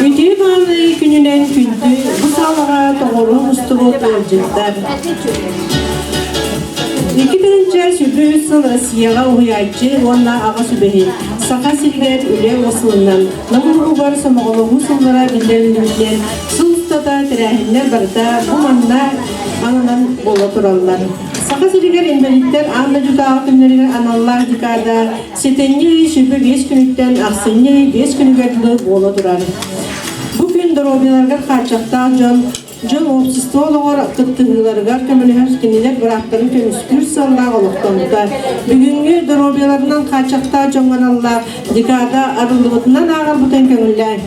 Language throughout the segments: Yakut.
Үтүө мааны күнүнэн күндү бу саалаҕа тоҕоруо мустубут ыалдьыттар. 2023 сыл Россияҕа уһуйааччы уонна аҕа сүбэһит Саха сиригэр үлэ уосулунан Нам улууһугар сомоҕолоһуу сыллара биллэриллибитинэн сыл устата тэрээһиннэр барыта бу манна ананан буола тураллар. Саха сиригэр инбэлииттэр аан дойдутааҕы күннэригэр аналлаах декада сэтинньи ый 25 күнүттэн ахсынньы ый 5 күнүгэр дылы буола турар. Бу күн доруобуйаларыгар хааччахтаах дьон дьон общество олоҕор кыттыһыыларыгар көмөлөһөр кинилэр бырааптарын көмүскүүр сыаллаах олохтоммута. Бүгүҥҥү доруобуйаларынан хааччахтаах дьоҥҥо аналлаах декада арыллыбытынан ааҕарбытын көҥүллээн.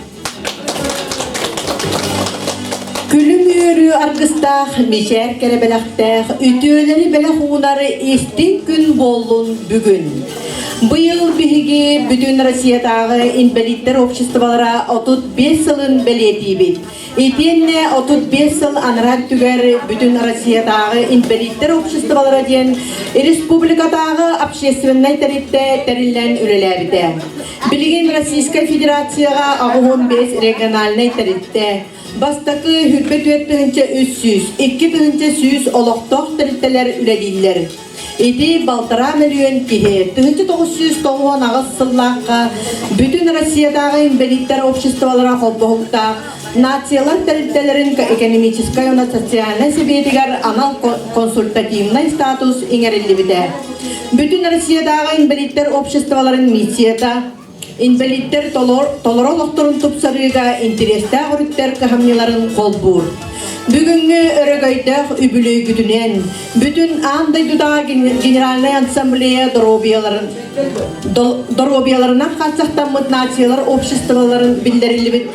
Күлүм үөрүү аргыстаах, мичээр кэрэ бэлэхтээх, үтүөлэри бэлэх уунар истиҥ күн буоллун бүгүн. Быйыл биһиги бүтүн Россиятааҕы инбэлииттэр обществолара 35 сылын бэлиэтиибит. Итиэннэ 35 сыл анараа өттүгэр бүтүн Россиятааҕы инбэлииттэр обществолара диэн республикатааҕы общественнай тэрилтэ тэриллэн үлэлээбитэ. Билигин Российскай Федерацияҕа 85 региональнай тэрилтэ, бастакы 24 300, 2100 олохтоох тэрилтэлэр үлэлииллэр. Ити балтараа мөлүйүөн киһи 1998 сыллаахха Бүтүн Россиятааҕы инбэлииттэр обществолара холбоһуктаах нациялар тэрилтэлэрин экономическай уонна социальнай сэбиэтигэр анал консультативнай статус иҥэриллибитэ. Бүтүн Россиятааҕы инбэлииттэр обществоларын миссията Инбэлииттэр толору олохторун тупсарыыга интэриэстээх өрүттэр кыһамньыларын холбуур. Бүгүҥҥү өрөгөйдөөх үбүлүөйгүтүнэн бүтүн аан дойдутааҕы Генеральнай Ассамблея доруобуйаларынан хааччахтаммыт нациялар обществоларын биллэриллибит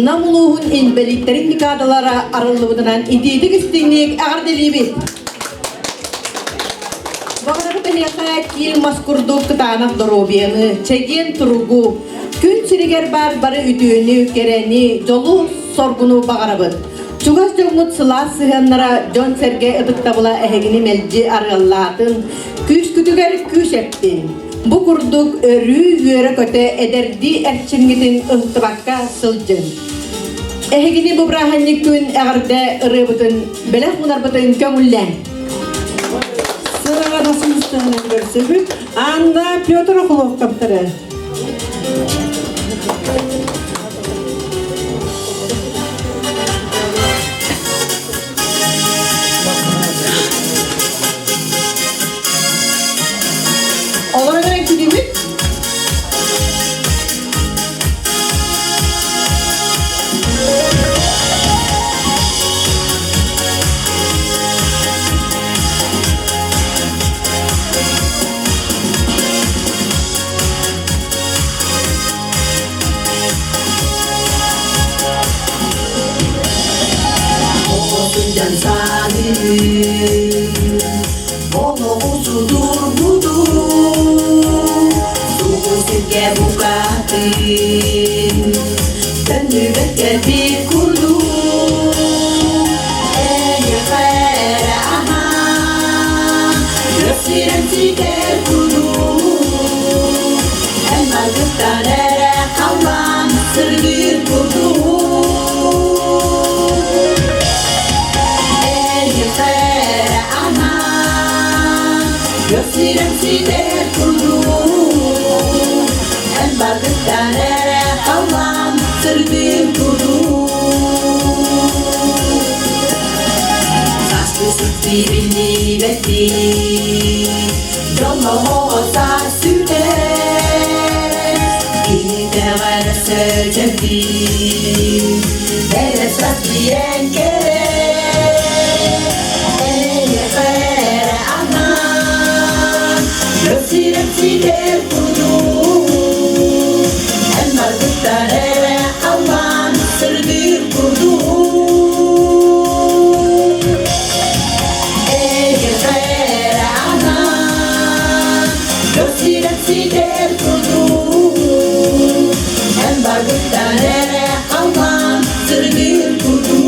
Нам улууһун инбэлииттэрин декадалара арыллыбытынан итиитик истиҥник эҕэрдэлиибит! Баҕарабыт эһиэхэ киил мас курдук кытаанах доруобуйаны, чэгиэн туругу, күн сиригэр баар бары үтүөнү, кэрэни, дьолу, соргуну баҕарабыт. Чугас дьоҥҥут сылаас сыһыаннара дьон-сэргэ ытыктабыла эһигини мэлдьи арыаллаатын, күүскүтүгэр күүс эптин. Бу курдук өрүү үөрэ-көтө эдэрдии эрчимҥитин ыһыктыбакка сылдьыҥ. Эһигини бу бырааһынньык күн эҕэрдэ ырыабытын бэлэх уунарбытын көҥүллээҥ. Сыраҕа басымыстыһынан көрсөбүт. Анна Петр Охлопковтары. Олорон эрэн күнүбүт Оҕо сылдьан олоҕу судургуту Сугу сиргэ букатын Төннүбэт кэлбит курдук Эйиэхэ эрэ анаан Сирэн ситэр курдук Эн баргыттан эрэ халлаан сырдыыр курдук Эйиэхэ эрэ анаан Сирэн ситэр курдук Эн баргыттан эрэ халлаан сырдыыр курдук Сааскы сыттыы биллибэттии Дьоллоһоҕо саас сүтэр Киһитэҕэр сөдьөппүү Эрэ сатыйан кэлэр Эйиэхэ эрэ анаан Сирэн ситэр курдук Эн барбыттар эрэ халлаан сырдыыр курдук Эйиэхэ эрэ анаан Сирэн ситэр курдук Эн барбыттар эрэ халлаан сырдыыр курдук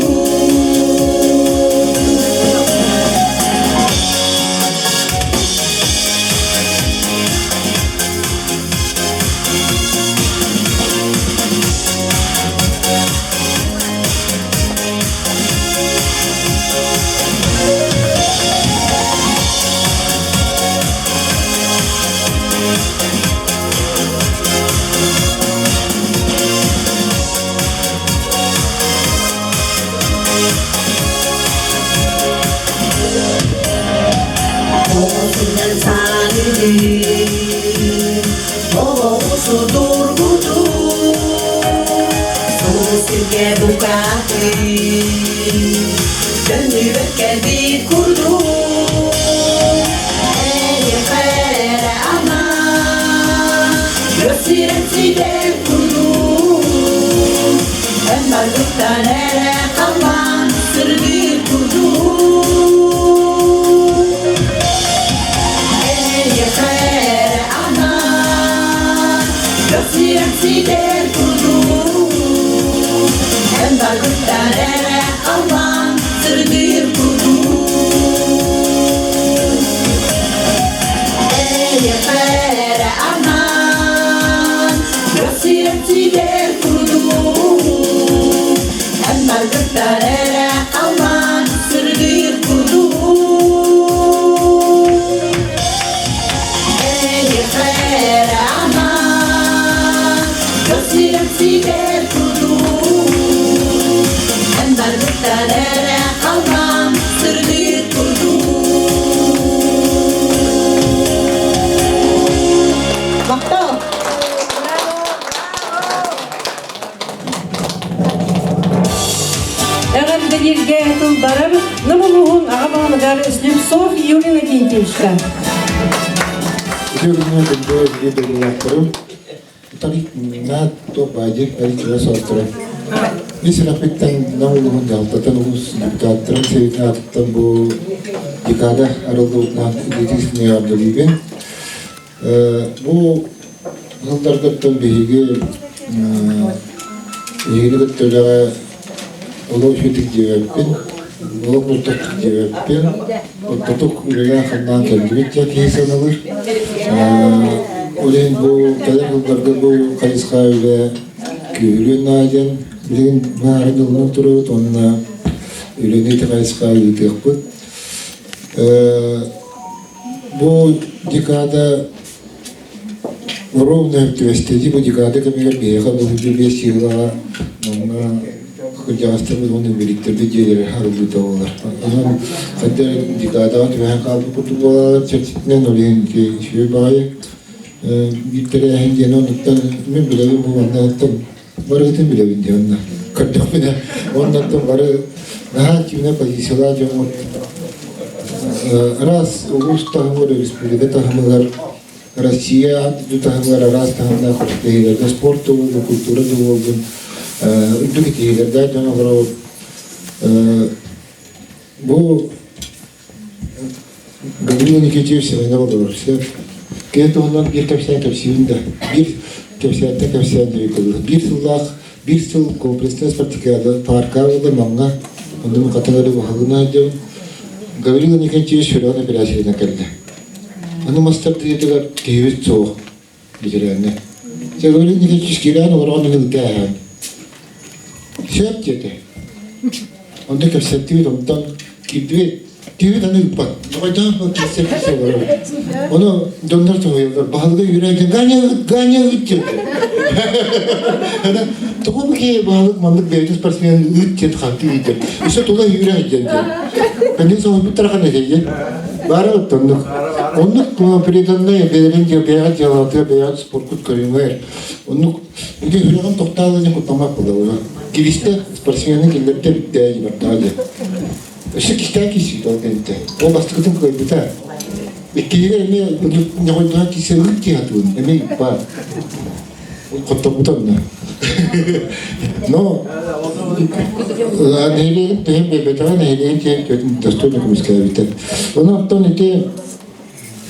Олоҕу судургутук Сул сиргэ букатын Төннүбэккэ биир курдук Эйиэхэ эрэ анаан Сирэн ситэр курдук Эн баргыттан эрэ халлаан сырдыыр курдук Эйиэхэ эрэ анаан Сирэн ситэр курдук Эн баргыттан эрэ халлаан сырдыыр курдук Эйиэхэ эрэ анаан Сирэн курдук Эн баргыттар эрэ халлаан сырдыыр курдук Эйиэхэ эрэ анаан Сирэн ситэр курдук Эн баргыттар эрэ халлаан сырдыыр курдук Махтал! Эҕэрдэлииргэ тылбарар Нам улууһун аҕа баһылыгар Слепцов Юрий Иннокентьевичка. Үтүө күнү күндү биир дойдулаахтарым. Тарихна то баадьыр аричуга соостара. Ис рапиттан Нам улууһун дьаһалтатын улуус депутаттарын сэбиэтин аатыттан бу декада арыллыбытынан илиитин эҕэрдэлиибин. Бу сылларгыттан биһиги эһигини кытта үлэҕэ олох үчүгэй диэбэппин, олох мөлтөхтүк диэбэппин, оттотук үлэлээн-хамнаан кэллибит диэн киһи сыаналыыр. Ол иһин бу кэлэр сылларга бу хайысха үлэ күүһүрүөн наада диэн билигин быһааран ылынан турабыт уонна үлэни ити хайысха ыытыахпыт. Бу декада ровно түбэстэди бу декада кэмигэр биһиэхэ бу биэс сыылаҕа манна кырдьаҕастарбыт уонна инвалидтарбыт дьиэлэрэ арыллыыта буолар. Онон ханна декадаҕа түбэһэн хаалбыт курдук буолалар чэрчитинэн ол иһин үчүгэй баҕайы биир тэрээһин диэн оннуттан мин билэбин бу манна барыгытын билэбин диэн онно көрдөхпүнэ оннуттан бары наһаа кимнэ позициялаах дьоммут араас улуус таһымыгар республика таһымыгар Россия дойду таһымыгар араас таһымнаах күрэхтэһиилэргэ спорт да буоллун культура да буоллун үрдүк итиһиилэрдээх дьон олоробут. Бу Гаврил Никитич Семенов олорор. Кини туһунан биир кэпсээн кэпсиибин да, биир кэпсээнтэн кэпсээн диэбит Биир сыллаах, биир сыл комплекснай спартакиада паарка буолла Намҥа, онно хатан эрэ баһылыгынан сылдьабын. Гаврил Никитич сүрэҕин операциятынан кэллэ. Аны мастардыытыгар киһибит суох ветераннар. Гаврил Никитич киирэн олорон ыһылтааһын. Сөп диэтэ. Онно кэпсэттибит, онтон киирдибит. Киһи аны ыыппат. Нохойдоох бу кэпсэ кэпсэ олорор. Ону дьоннор соһуйаллар. Баһылыга үүрэн Ганя ыт, Ганя ыт диэн. Тоҕо бу киһи баһылык маннык бэйэтин спортсмен ыт диэн хантыы ыытар. Өссө тула үүрэн диэн диэн. Кэннин соһуйбуттара ханна этэйдин. Баара оттоннук. Оннук преданный бэйэлэрин бэйэҕит дьыалаҕытыгар бэйэҕит спорткут көрүҥэр. Оннук ити сүрэҕим тохтооло диэн куттаммат буолла. Киристэ спортсмены киллэрдэ бүттэ бардаҕа диэн. Өссө кистээн киирсибит ол кэнниттэн. Ол бастакытын кыайбыта. Иккиһигэр эмиэ ньоҕойдоон киирсэ ыт киһи атыын эмиэ баар. Хотторбута онно. Но нэһилиэгин төһөн биэрбэтэҕэ нэһилиэгин киһи достойно көмүскээбитэ. Онон оттон ити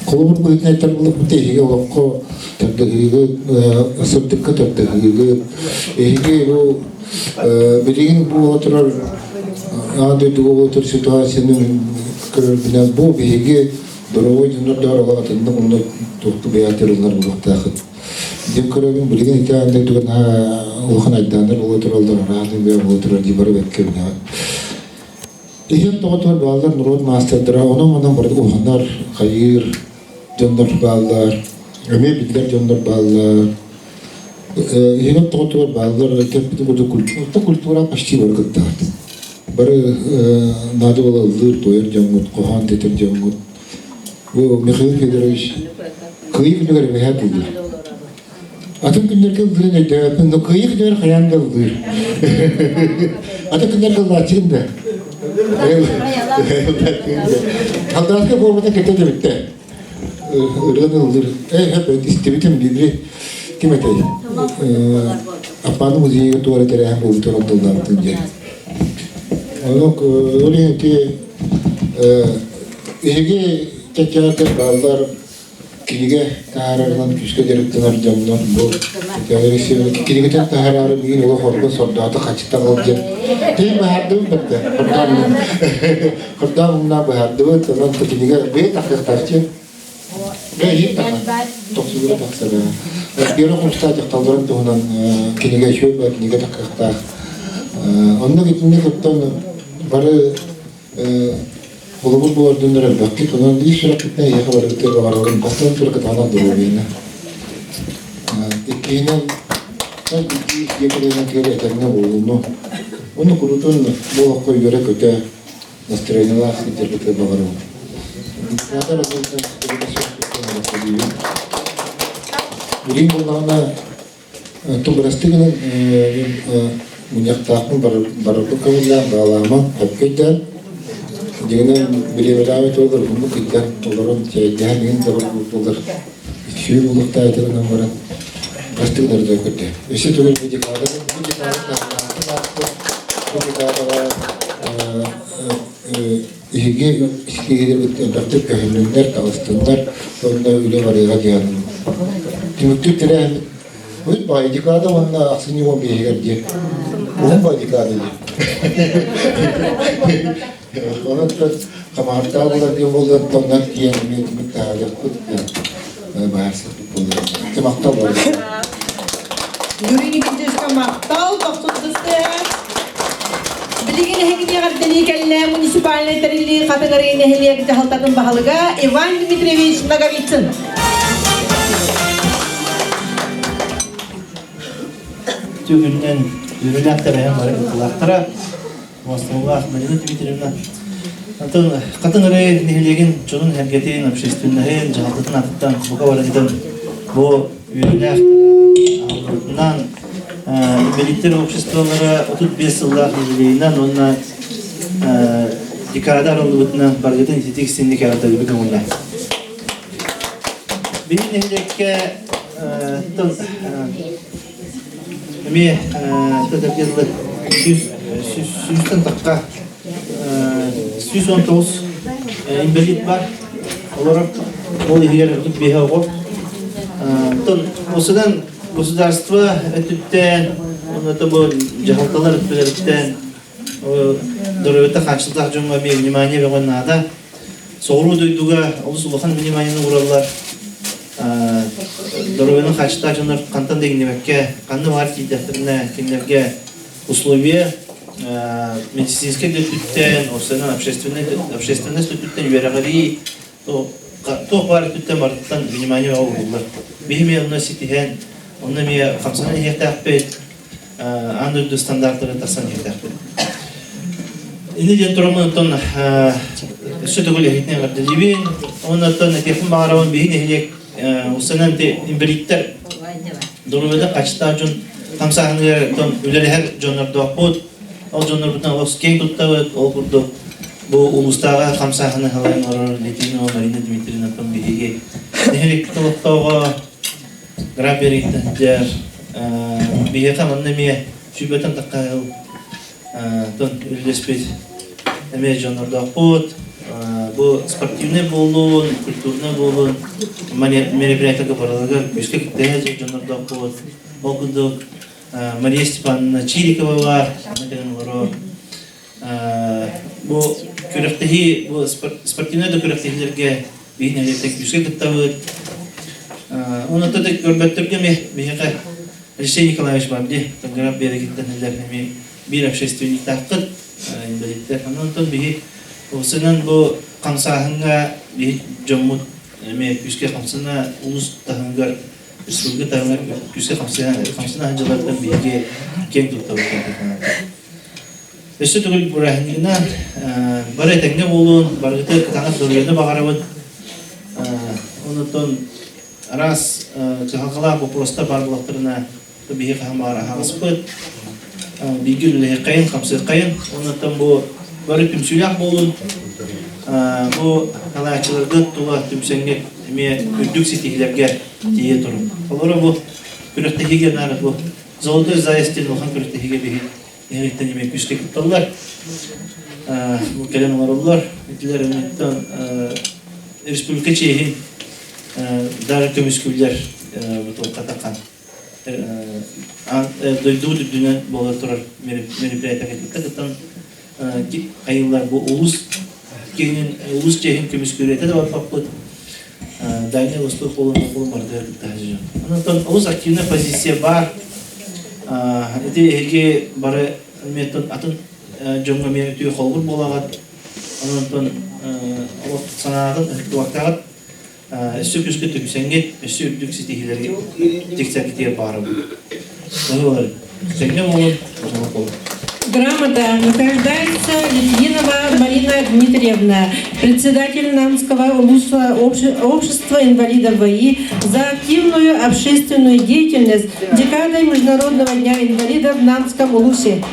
холобур быһыытынан этэр буоллахпыт эһиги олоххо тардыһыыгы сырдыкка тардыһыыгы эһиги бу билигин буола турар аан дойдуга буола турар ситуацияны көрөрбүнэн бу биһиги доровой дьоннор да олох атыннык онно туохту бэйээтэр ылынар буолуохтаахыт диэн көрөбүн. Билигин ити аан дойдуга наһаа улахан айдааннар буола тураллар, араан буола турар дии бары бэккэ билэҕит. Иһин тоҕотугар бааллар норуот маастардара, онон-манан барыта уһанар, хайыыр дьоннор бааллар, эмиэ биллэр дьоннор бааллар. Иһин тоҕотугар бааллар кэлбит курдук культура, культура почти бары кыттаҕыт. Бары наада буола ыллыыр, туойар дьоҥҥут, хоһоон тэтэр дьоҥҥут. Бу Михаил Федорович кыайыы күнүгэр эмэһэ тыллыыр. Атын күннэргэ ыллыырын өйдөөбөппүн, но кыайыы күнүгэр хайаан да ыллыыр. Атын күннэргэ ыллааччыгын да. Халдааска буолбата кэтэ да бүттэ. Ырыаны ыллыыр. Э, хөп, истибитим бири ким этэй? Аппааны музейга туора тэрээһин буолбут орон тыллаабытын диэн. Онон ол иһин ити эһиги чачаатыр бааллар кинигэ таһаарарынан күүскэ дьарыктанар дьоннор бу кинигэтин таһаараары миигин олох ордон сордоото хачыта ол диэн тиһин быһаардыбыт бэрдэ хордоон умнаа быһаардыбыт онон кинигэ бэйэ тахсыахтаахчы бэйэ тохсугура тахсара Вера Хомустаах дьахталларын туһунан кинигэ үчүгэй кинигэ тахсыахтаах онно итинник оттон бары Холобур буолардыннар элбэхтик, онон ис сүрэхпитинэн эһиэхэ барыгытыгар баҕарабын бастатан туран кытаанах доруобуйаны. Иккиһинэн, хас биирдии дьиэ кэргэнигэр этэҥҥэ буолууну, уонна куруутун бу олоххо үөрэ-көтө, настроениелаах сылдьаргытыгар баҕарабын. Диктатор Билигин буоллаҕына Тубырастыы гынан мунньахтаахпын барарбын көҥүллээх баалаама сөпкө өйдөөн дьиҥинэн бириэмэлээбит уоллар уһуннук ыйдар олорон чэйдэһэн иһин да буоллар сүүл булуктаайта гынан баран бырастыы гынары көрдө өссө төгүл бу декада бу декада бу декадаҕа Биһиги ситиһиилэрбит элбэхтик көһүннүннэр, таҕыстыннар уонна үлэ барыаҕа диэн түмүктүүр тэрээһиммит Уһун баай декада уонна ахсынньы 15-игэр диэн. Уһун баай декада диэн. Онон хамаартаах буолар диэн буоллар тоннор тиийэн эмиэ түмүк таһаарыахпыт баһаарсыппыт буолар. Махтал буолар. Юрий Никитичка махтал, тохсун Билигин эһигини эҕэрдэлии кэллэ муниципальнай тэриллии Хатыҥырыы нэһилиэк дьаһалтатын баһылыга Иван Дмитриевич Ноговицын. Түгүннэн үөрүүлээх тэрээһин бары кыттыылаахтара Мостовлаах Марина Дмитриевна. Антон Хатыҥырыы нэһилиэгин дьонун сэргэтин, общественноһын, дьаһалтатын аатыттан бука барытын бу үөрүүлээх аһыллыбытынан инбэлииттэр обществолара 35 сыллаах юбилейынан уонна декада арыллыбытынан барыгытын ититик синник эҕэрдэлиибит көҥүллээх. Биһи нэһилиэккэ эмиэ тэтэргиллы сүүстэн тахха 119 инбэлиит бар. Олорор ол иһигэр 35 оҕо. Оттон осынан государство өттүттэн, онно бу дьаһалталар өттүлэриттэн доруобуйата хааччыллаах дьоҥҥо эмиэ внимание бөҕө наада. Соҕуруу дойдуга олус улахан вниманиены уураллар. Доруобуйаны хааччыллаах дьоннор хантан да иҥнибэккэ, ханна баҕар тиийдэхтэринэ кинилэргэ условия медицинскэй да өттүттэн, уопсайынан общественность өттүттэн үөрэҕирии туох баар өттүттэн барытыттан внимание ууруллар. Биһи эмиэ онно ситиһэн, онно эмиэ хамсанан иһиэхтээхпит, аан дойду стандартарын тахсан иһиэхтээхпит. Ини диэн тураммын оттон өссө төгүл эһитинэн эҕэрдэлиибин. Уонна оттон этиэхпин баҕарабын биһи нэһилиэк устанан инбэлииттэр доруобуйата хачытаах дьон хамсааһыныгар оттон үлэлэһэр дьоннордоохпут. Ол дьоннорбутун олус киэҥ туттабыт. Ол курдук бу улуустааҕы хамсааһыны халайан олорор Литвинова Марина Дмитриевнаттан биһиги нэһилиэкпит олохтооҕо Граббериттан сылдьар. Биһиэхэ манна эмиэ сүүрбэттэн тахха тон үлэлэспит эмиэ дьоннордоохпут. Бу спортивнай буолуун, культурнай буолуун мероприятиега барыларыгар күүскэ кыттыһа дьоннордоохпут. Ол курдук Мария Степановна Чирикова баар, манна кэлэн олорор. Бу күрэхтэһии, бу спортивнай да күрэхтэһиилэргэ биһи нэһилиэктэн күүскэ кыттабыт. Онон көрбөттөргө эмиэ биһиэхэ Алексей Николаевич Барди Танграп биэрэгиттэн иһиллэр эмиэ биир общественниктааххыт инбэлииттэр. Онон биһи осынан бу хамсааһыҥҥа биһи дьоммут эмиэ күүскэ хамсана улуус таһымыгар республика таһымыгар күүскэ хамсана сылдьалларыттан биһиги киэҥ туттабыт. Өссө төгүл бырааһынньыгынан бары этэҥҥэ буолуун, барыгытыгар кытаанах доруобуйаны баҕарабын. Онтон Араас кыһалҕалаах боппуруостар баар буоллахтарына, биһи хаһан баҕар аһаҕаспыт, бииргэ үлэлэһиэххэйин, хамсыаххайын. Оннуттан бу бары түмсүүлээх буолун, бу салайааччыларгыт тула түмсэҥҥит эмиэ үрдүк ситиһиилэргэ тиийэ турун. Олору бу күрэхтэһиигэ наара бу Золотой заяц диэн улахан күрэхтэһиигэ биһи нэһилиэктэн эмиэ күүскэ кытталлар. Бу кэлэн олороллор. Итилэр оннуттан республика чиэһин даже көмүскүүллэр бу туохха дойдубут үрдүнэн буола турар мероприятиега кытта кыттан хайыллар бу улус киһинин улус чиэһин көмүскүүрэтэ да барбаппыт Дальний Восток буолан буолан барытыгар кытта сылдьан. Онон олус активная позиция баар. Ити эһиги бары эмиэ атын дьоҥҥо эмиэ үтүө холобур буолаҕыт. Онон олох санаатын ыһыктыбаттаҕыт. Өссө күүскэ түмсэҥҥит, өссө үрдүк ситиһиилэргэ тиксэргитигэр баҕарабын. Баһылар, тэҥҥэ буолун, буолун. Грамота награждается Литвинова Марина Дмитриевна, председатель Намского общества инвалидов ВАИ, за активную общественную деятельность декадой Международного дня инвалидов в Намском улусе.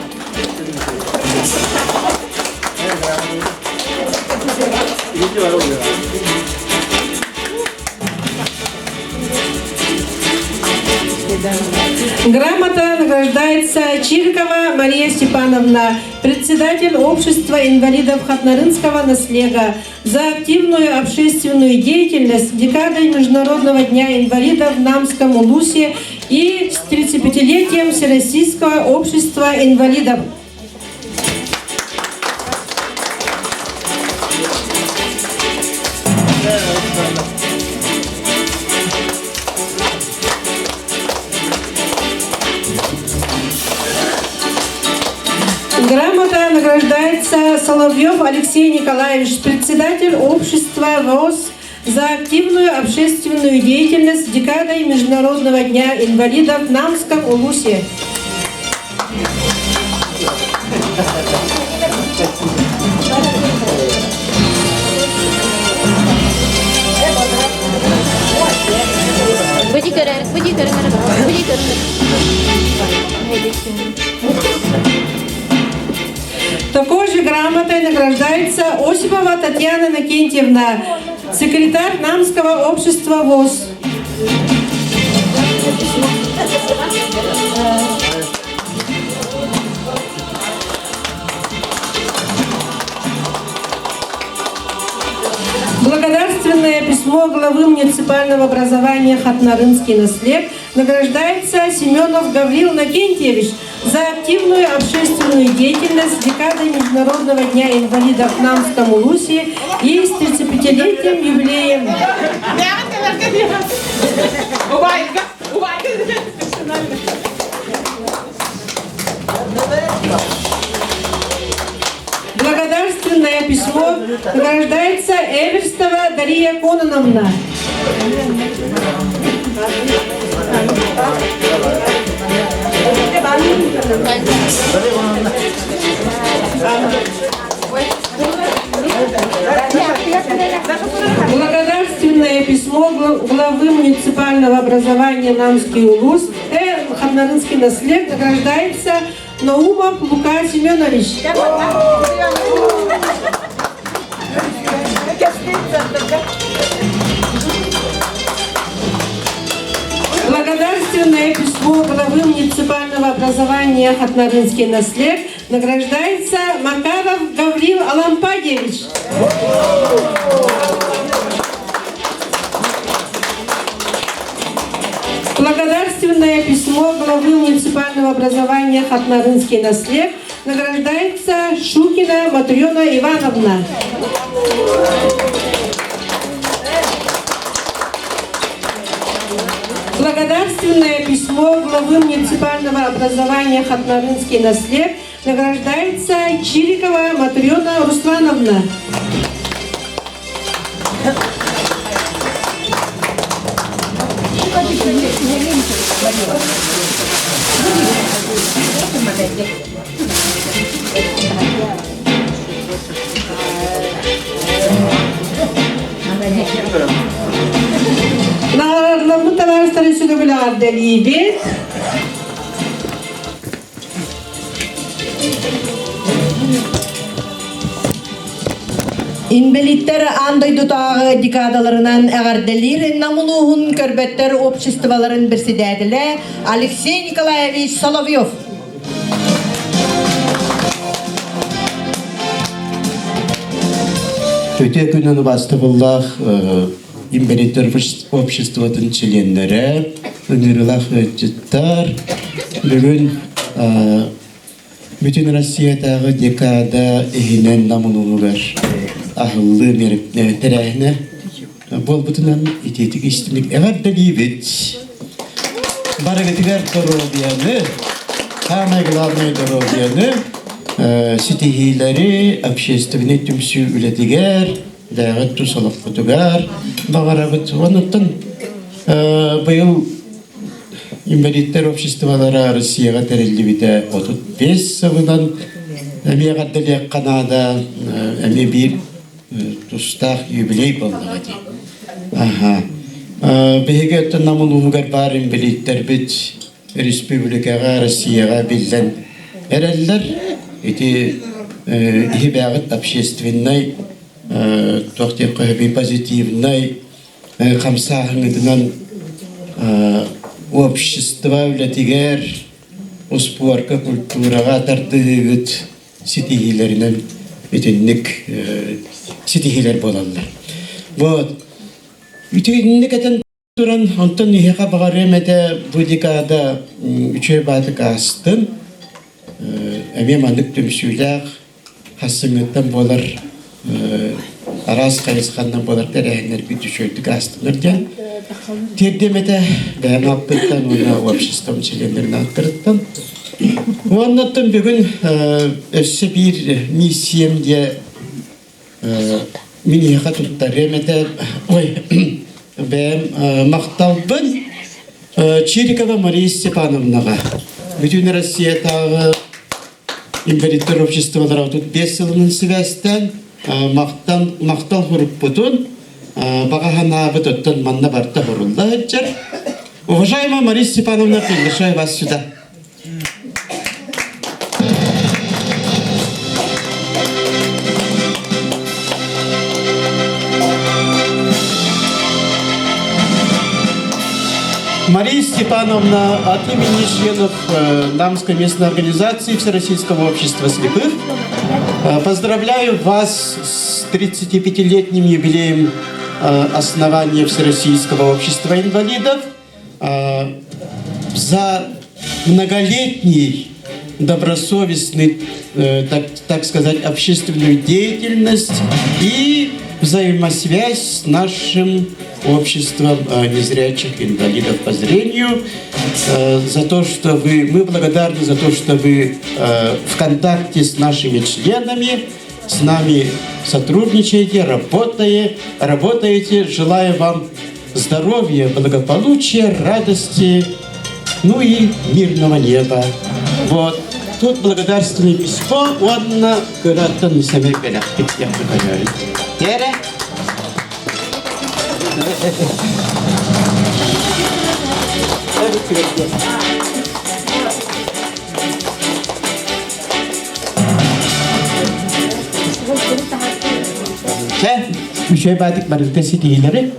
Грамота награждается Чиркова Мария Степановна, председатель общества инвалидов Хатнарынского наслега, за активную общественную деятельность декадой Международного дня инвалидов в Намском Улусе и с 35-летием Всероссийского общества инвалидов. Грамота награждается Соловьев Алексей Николаевич, председатель общества ВОЗ за активную общественную деятельность декадой Международного дня инвалидов в Намском Улусе. Такой же грамотой награждается Осипова Татьяна Накентьевна, секретарь Намского общества ВОЗ. Благодарственное письмо главы муниципального образования Хатнарынский наслед награждается Семенов Гаврил Накентьевич за активную общественную деятельность декадой Международного дня инвалидов в Намском Улусе и с 35-летним юбилеем. Благодарственное письмо награждается Эверстова Дарья Кононовна. Благодарственное письмо главы муниципального образования Намский улус Хатнарынский наслед награждается Наумов Лука Семенович. Благодарственное письмо главы муниципального образования Хатнарынский наслед награждается Макаров Гаврил Алампадьевич. Благодарственное письмо главы муниципального образования Хатнарынский наслед награждается Шукина Матрена Ивановна. Благодарственное письмо главы муниципального образования Хатнарынский наслед награждается Чирикова Матрена Руслановна. Наҕараадаламмыт табаарыстары сүрүгүл эҕэрдэлиибит. Инбэлииттэр аан дойдутааҕы декадаларынан эҕэрдэлиир Нам улууһун көрбөттөр обществоларын председателэ Алексей Николаевич Соловьев. Үтүө күнүн убаастабыллаах инбэлииттэр обществотын чилиэннэрэ, ыҥырыылаах ыалдьыттар, бүгүн Бүтүн Россиятааҕы декада иһинэн Нам улууһугар аһыллыы тэрээһинэ буолбутунан итиитик истиҥник эҕэрдэлиибит! Барыгытыгар доруобуйаны, самое главное доруобуйаны, ситиһиилэри общественнай түмсүү үлэтигэр, бэйэҕит тус олоххутугар баҕарабыт. Онуттан быйыл Инвалидтар обществолара Россияҕа тэриллибитэ 35 сылынан эмиэ эҕэрдэлиэххэ наада, эмиэ биир тустаах юбилей буоллаҕа дии. Аха. Биһиги өттүн Нам улууһугар баар инбэлииттэрбит республикаҕа, Россияҕа биллэн эрэллэр. Ити иһибээҕит общественнай туох диэххэ сөбүй позитивнай хамсааһыҥҥытынан общество үлэтигэр, успуорка, культураҕа тардыһыыгыт ситиһиилэринэн итинник ситиһиилэр буолаллар. Вот. Итинник этэн туран, онтон эһиэхэ баҕарыам этэ бу декада үчүгэй баатык аастын. Эмиэ маннык түмсүүлээх хассыҥҥыттан буолар араас хайысханнан буолар тэрээһиннэрбит үчүгэйдик аастынар диэн тиэрдиэм этэ бэйэм ааппыттан уонна обществом чилиэннэрин ааттарыттан. Уоннаттан бүгүн өссө биир миссиям диэ мин эһиэхэ туттарыам этэ ой бэйэм махталбын Чирикова Мария Степановнаҕа Бүтүн Россиятааҕы инвалидтар обществолара 35 сылынан сибээстээн махтал махтал хуруппутун баҕа санаабыт оттон манна барта хорулла сылдьар. Уважаемая Мария Степановна, приглашаю вас сюда. Мария Степановна от имени членов Намской местной организации Всероссийского общества слепых поздравляю вас с 35-летним юбилеем основания Всероссийского общества инвалидов за многолетний добросовестный, так, так сказать, общественную деятельность и взаимосвязь с нашим обществом незрячих инвалидов по зрению, за то, что вы, мы благодарны за то, что вы в контакте с нашими членами, с нами сотрудничаете, работаете, работаете. Желаю вам здоровья, благополучия, радости, ну и мирного неба. Вот. Тут благодарственное письмо уонна кыраттан сэмэй бэлэхпит диэн Тере. Чэ, үчүгэй баатык барыта ситиһиилэри.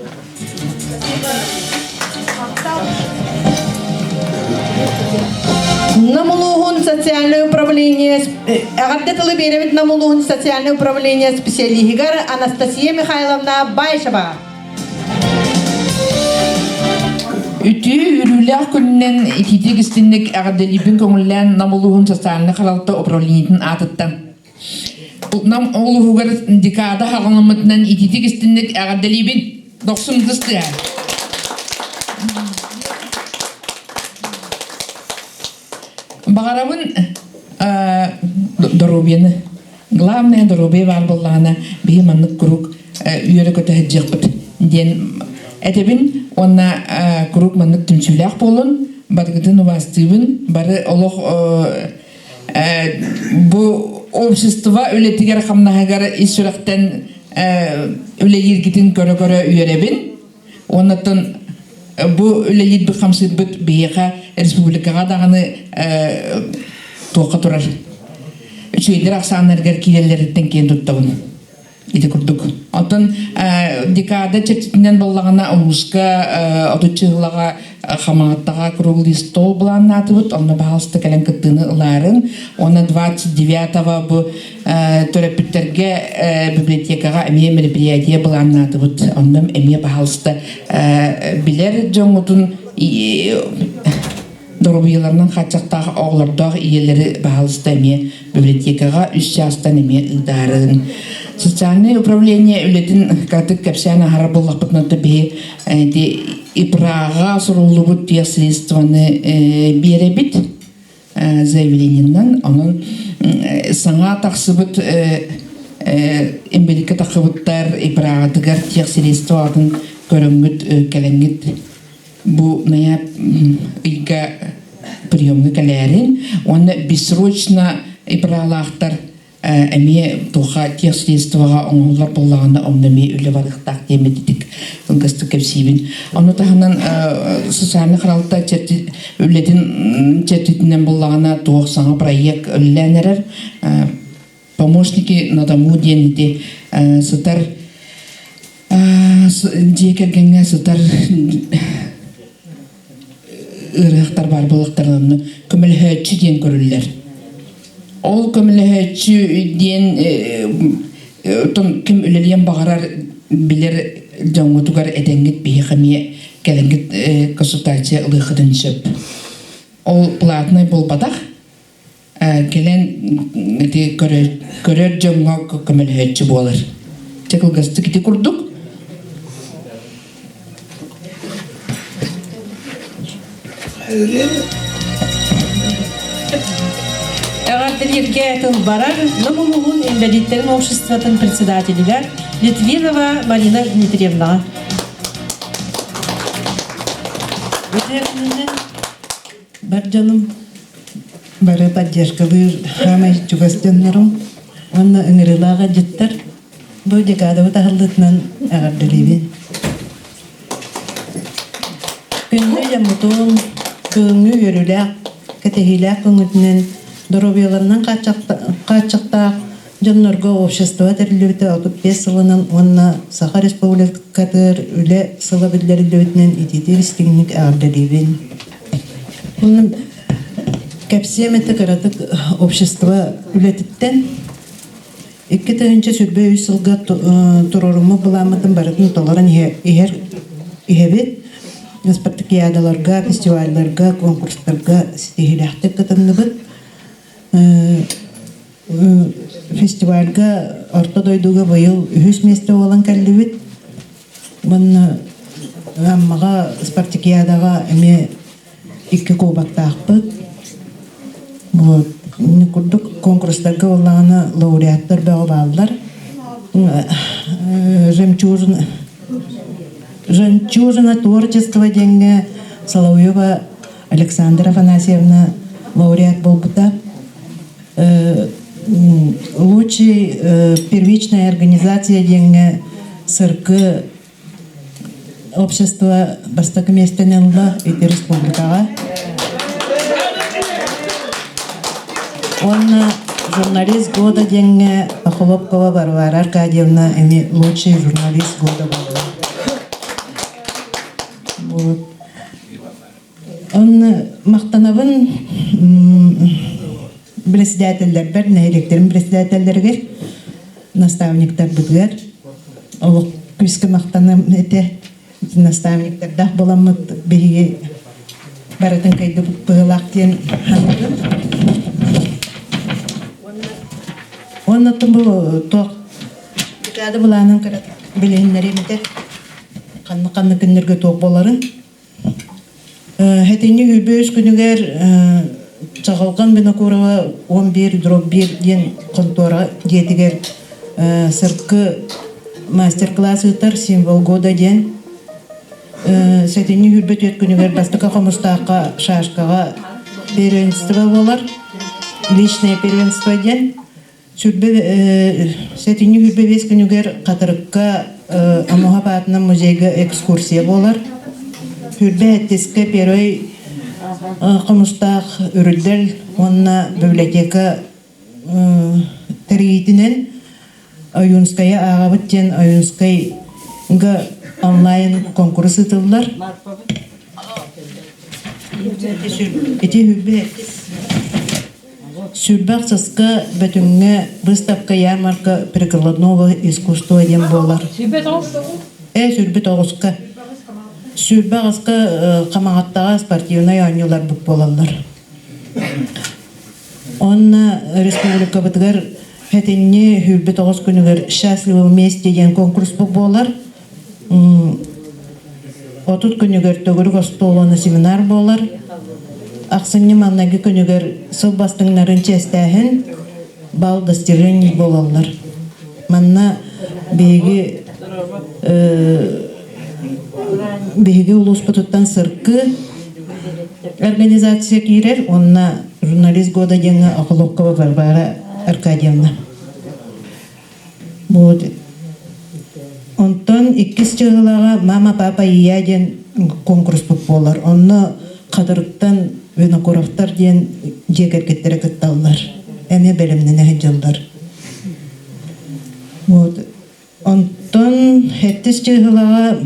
Нам улууһун социальное управление эҕэрдэ тылы биэрэбит Нам улууһун социальное управление специалиһыгар Анастасия Михайловна Баишева. Үтүө үөрүүлээх күнүнэн итиитик истинник эҕэрдэлиибин көҥүллээн Нам улууһун социальнай харалта управлениетын аатыттан. Нам улууһугар декада хаҕаламмытынан итиитик истинник эҕэрдэлиибин. Дохсун ытыс Баҕарабын доруобуйаны. Главное доруобуйа баар буоллаҕына биһи маннык куруук үөрэ-көтө сылдьыахпыт диэн этэбин уонна куруук маннык түмсүүлээх буолун, барыгытын убаастыыбын, бары олох бу общество үлэтигэр хамнаһыгар ис сүрэхтэн үлэлииргитин көрө-көрө үөрэбин. Уоннаттан Бу үлэлиирбит хамсыырбыт биһиэхэ республикаҕа даҕаны туохха турар үчүгэйдэр ахсааннарыгар киирэллэриттэн киэн туттабын. Ити курдук. Оттон декада чэрчитинэн буоллаҕына улууска отуччу сыллаҕа Хамаҕаттаҕа круглый стол былааннаатыбыт. Онно баһаалыста кэлэн кыттыыны ылаарын. Уонна 29-го бу төрөппүттэргэ библиотекаҕа эмиэ мероприятие былааннаатыбыт. Онно эмиэ баһаалыста билэр дьоҥҥутун доруобуйаларынан хааччахтаах оҕолордоох ийэлэри баһаалыста эмиэ библиотекаҕа үс чаастан эмиэ ыытаарын. Социальное управление үлэтин кыратык кэпсээн аһарар буоллахпытына биһи ити ИПРА-ҕа суруллубут тех средствоны биэрэбит заявлениенан. Онон саҥа тахсыбыт инбэликкэ тахсыбыттар ИПРА-ҕытыгар тех средстволарын көрөҥҥүт кэлэҥҥит бу ноябрь ыйга приемҥа кэлээрин уонна бессрочно ИПРА-лаахтар эмиэ туха техсредствоҕа оҥоһуллар буоллаҕына онно эмиэ үлэ барыахтаах диэммититик кылгастык кэпсиибин. Ону таһынан социальнай харалта үлэтин чэрчитинэн буоллаҕына туох саҥа проект үлэлээн эрэр помощники на дому диэн ити сытар дьиэ кэргэҥҥэ сытар ыарыһахтар баар буолуохтарына көмөлөһөөччү диэн көрүллэр. Ол көмөлөһөөччү диэн ким үлэлиэн баҕарар билэр дьоҥҥутугар этэҥҥит биһиэхэ эмиэ кэлэҥҥит консультация ылыаххытын сөп. Ол платнай буолбатах, кэлэн ити көрөр дьоҥҥо көмөлөһөөччү буолар. Чэ кылгастык ити курдук. Эҕэрдэлииргэ тыл барар Нам улууһун инбэлииттэрин обществотын председателигэр Литвинова Марина Дмитриевнаҕа. Бар дьонум бары поддержкалыыр хаамай чугас дьоннорум уонна ыҥырыылаах ыалдьыттар бу декадабыт аһыллыытынан эҕэрдэлиибин. Күндү дьоммутун кыһыҥҥы үөрүүлээх, кэтэһиилээх көҥүтүнэн доруобуйаларынан хааччахтаах дьоннорго общество тэриллибитэ 35 сылынан уонна Саха Республикатыгар үлэ сыла биллэриллибитинэн итиитик истиҥник эҕэрдэлиибин. Онно кэпсиэм этэ кыратык общество үлэтиттэн 2023 сылга туруоруммут былааммытын барытын толорон иһэр иһэбит. Спартакиадаларга, фестивалларга, конкурстарга ситиһиилээхтик кытынныбыт. Фестивальга Орто дойдуга быйыл үһүс миэстэ буолан кэллибит. Уонна Аммаҕа спартакиадаҕа эмиэ икки кубоктаахпыт. Вот. Курдук конкурстарга буоллаҕына лауреаттар бөҕө бааллар. Жемчужина Жемчужина творчества диэҥҥэ Соловьева Александра Афанасьевна лауреат буолбута. Лучший первичная организация диэҥҥэ сыркы общество бастакы миэстэни ылла ити республикаҕа. Уонна журналист года диэҥҥэ Охлопкова Варвара Аркадьевна эмиэ лучший журналист года буолла. Вот. Онно махтанабын председателлэрбэр, нэһилиэктэрим председателлэригэр, наставниктарбытыгар олох күүскэ махтаным этэ. Наставниктардаах буоламмыт биһиги барытын кыайдыбыт быһыылаах диэн саныыбын. Уонна бу туох декада былаанын кыратык билиһиннэриэм этэ. Ханнык-ханнык күннэргэ туох буоларын. Хэтинньи үбүс күнүгэр Чаҕылҕан Винокурова 11 дробь 1 диэн хонтуора дьиэтигэр сыркы мастер-класс ыытар «Символ года» диэн. Сэтинньи 24 күнүгэр бастакы хомустаахха шашкаҕа первенство буолар. Личное первенство диэн. Сэтинньи 25 күнүгэр Хатырыкка Омуһап аатынан музейга экскурсия буолар. Хүрбэ Эттискэ первый хомустаах үрүлдэл уонна библиотека тэрийиитинэн Ойуунскайы ааҕабыт диэн Ойуунскайга онлайн конкурс ыытыллар. Ити хүрбэ Сүрбэх сыска Бөтүҥҥэ выставка ярмарка прикладного искусства диэн буолар. Э, сүрбүт оҕуска. Сүүрбэ аҕыска Хамаҕаттаҕа спортивнай оонньууларбыт буолаллар. Онно республикабытыгар сэтинньи сүүрбэ тоҕус күнүгэр «Счастливы вместе» диэн конкурспут буолар. 30 күнүгэр төгүрүк остуол уонна семинар буолар. Ахсынньы маҥнайгы күнүгэр сыл бастыҥнарын чиэстээһин, бал достижений буолаллар. Манна биһиги биһиги улууспутуттан сыркы организация киирэр уонна журналист года диэҥҥэ Охолокова Варвара Аркадьевна. Вот. Онтон иккис чыһылаҕа «Мама, папа и я» диэн конкурспут буолар. Онно Хатырыктан Винокуровтар диэн дьиэ кэргэттэрэ кытталлар. Эмиэ бэлэмнэнэ сылдьаллар. Вот. Онтон сэттис чыһылаҕа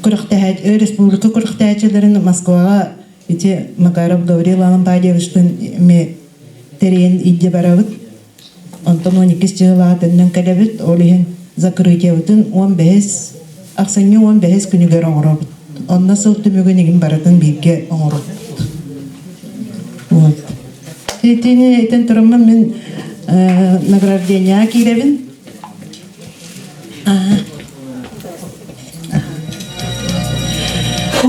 күрэхтэһээч республика күрэхтэһээччилэрин Москваҕа ити Макаров Гаврил Алампадьевичтыын эмиэ тэрийэн илдьэ барабыт. Онтон 12 дьыалаҕа төннөн кэлэбит, ол иһин закрытиебытын 15 ахсынньы 15 күнүгэр оҥоробут. Онно сыл түмүгүн игин барытын бииргэ оҥоробут. Вот. Итини этэн тураммын мин награждениеҕа киирэбин.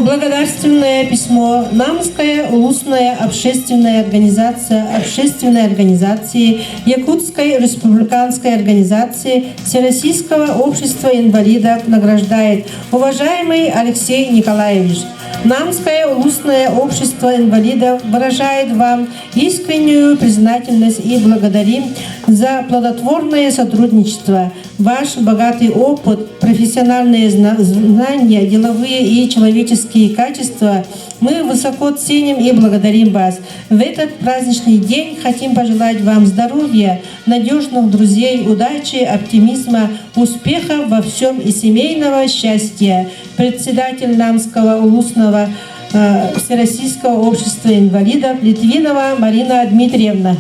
Благодарственное письмо Намская улусная общественная организация общественной организации Якутской республиканской организации Всероссийского общества инвалидов награждает уважаемый Алексей Николаевич. Намское улусное общество инвалидов выражает вам искреннюю признательность и благодарим за плодотворное сотрудничество, ваш богатый опыт, профессиональные знания, деловые и человеческие качества мы высоко ценим и благодарим вас. В этот праздничный день хотим пожелать вам здоровья, надежных друзей, удачи, оптимизма, успеха во всем и семейного счастья. Председатель Намского улусного Всероссийского общества инвалидов Литвинова Марина Дмитриевна.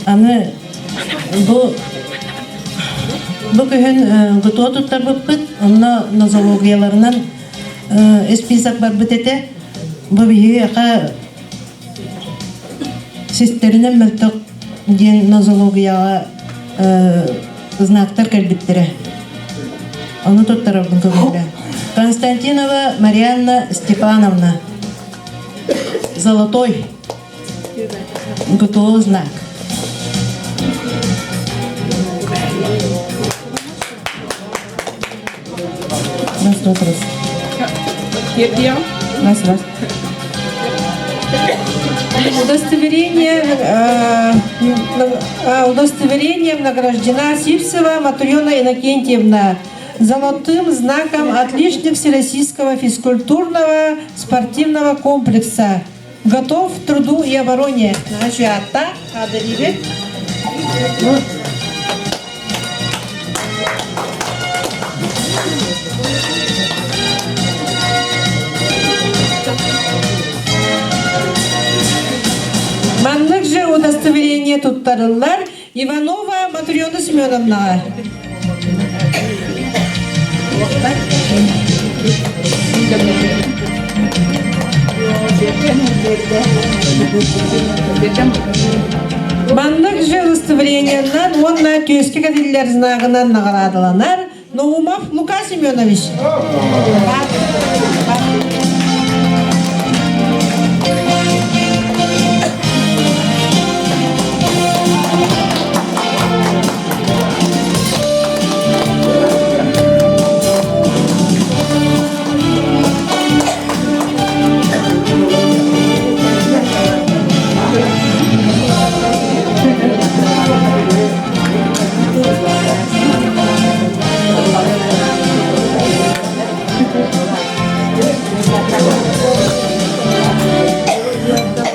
Аны бу бу күһүн ГТО туттарбыппыт, онно нозологияларынан список барбыт этэ. Бу биһиэхэ систэринэн мөлтөх диэн нозологияҕа знактар кэлбиттэрэ. Ону туттарарбын көҥүллээ. Константинова Марианна Степановна. Золотой. ГТО знак. Раз, раз, раз. Раз, раз. Удостоверение, удостоверением награждена Сивцева Матрена Иннокентьевна золотым знаком отличник Всероссийского физкультурного спортивного комплекса. Готов к труду и обороне. Значит, Маннык же удостоверение туттарыллар Иванова Матрена Семеновнаҕа. Маннык же удостоверениеннан уонна түөскэ кэтиллэр знагынан наҕараадаланар Наумов Лука Семенович.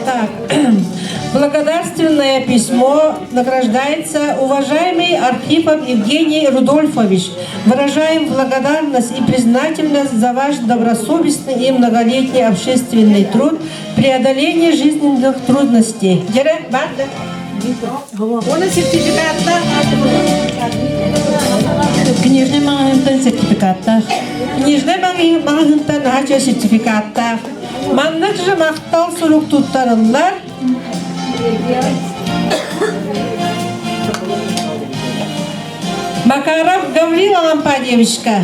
Так, благодарственное письмо награждается уважаемый Архипов Евгений Рудольфович. Выражаем благодарность и признательность за ваш добросовестный и многолетний общественный труд, преодоление жизненных трудностей. Оны сертификаттаах. Книжный маҕаһыынтан сертификаттаах. Книжный маҕаһыынтан наһаа сертификаттаах. Маннык же махтал сурук туттарыллар. Макаров Гаврил Алампадьевичка.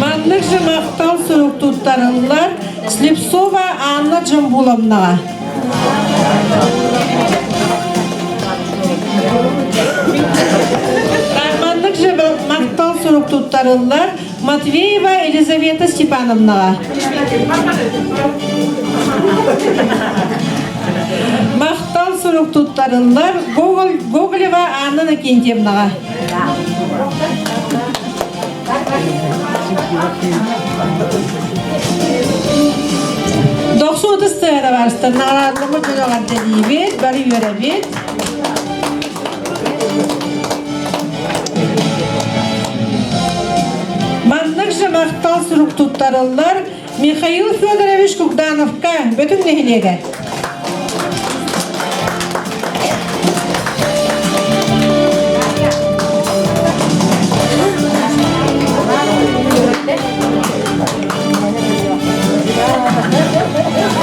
Маннык же махтал сурук туттарыллар Слепцова Анна Джамбуловнаҕа. Маннык же махтал сурук туттарыллар Матвеева Елизавета Степановнаҕа. Махтал сурук туттарыллар Гоголева Анна Накентьевнаҕа. Дохсун ытыс тыаһа барыстар наҕараадаларбыт дьон эҕэрдэлиибит, бары үөрэбит. Маннык же махтал сурук туттарыллар Михаил Федорович Кугдановка Бөтүҥ нэһилиэгэ.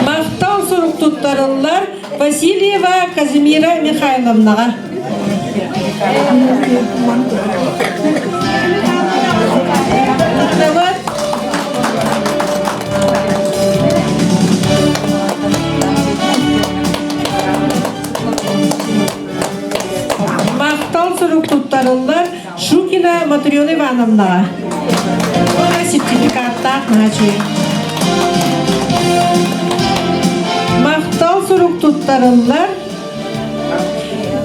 Махтал сурук туттарыллар Васильева Казимира Михайловнаҕа. Махтал сурук туттарыллар Шукина Матрена Ивановнаҕа. Сертификаттаах наһаа Махтал сурук туттарыллар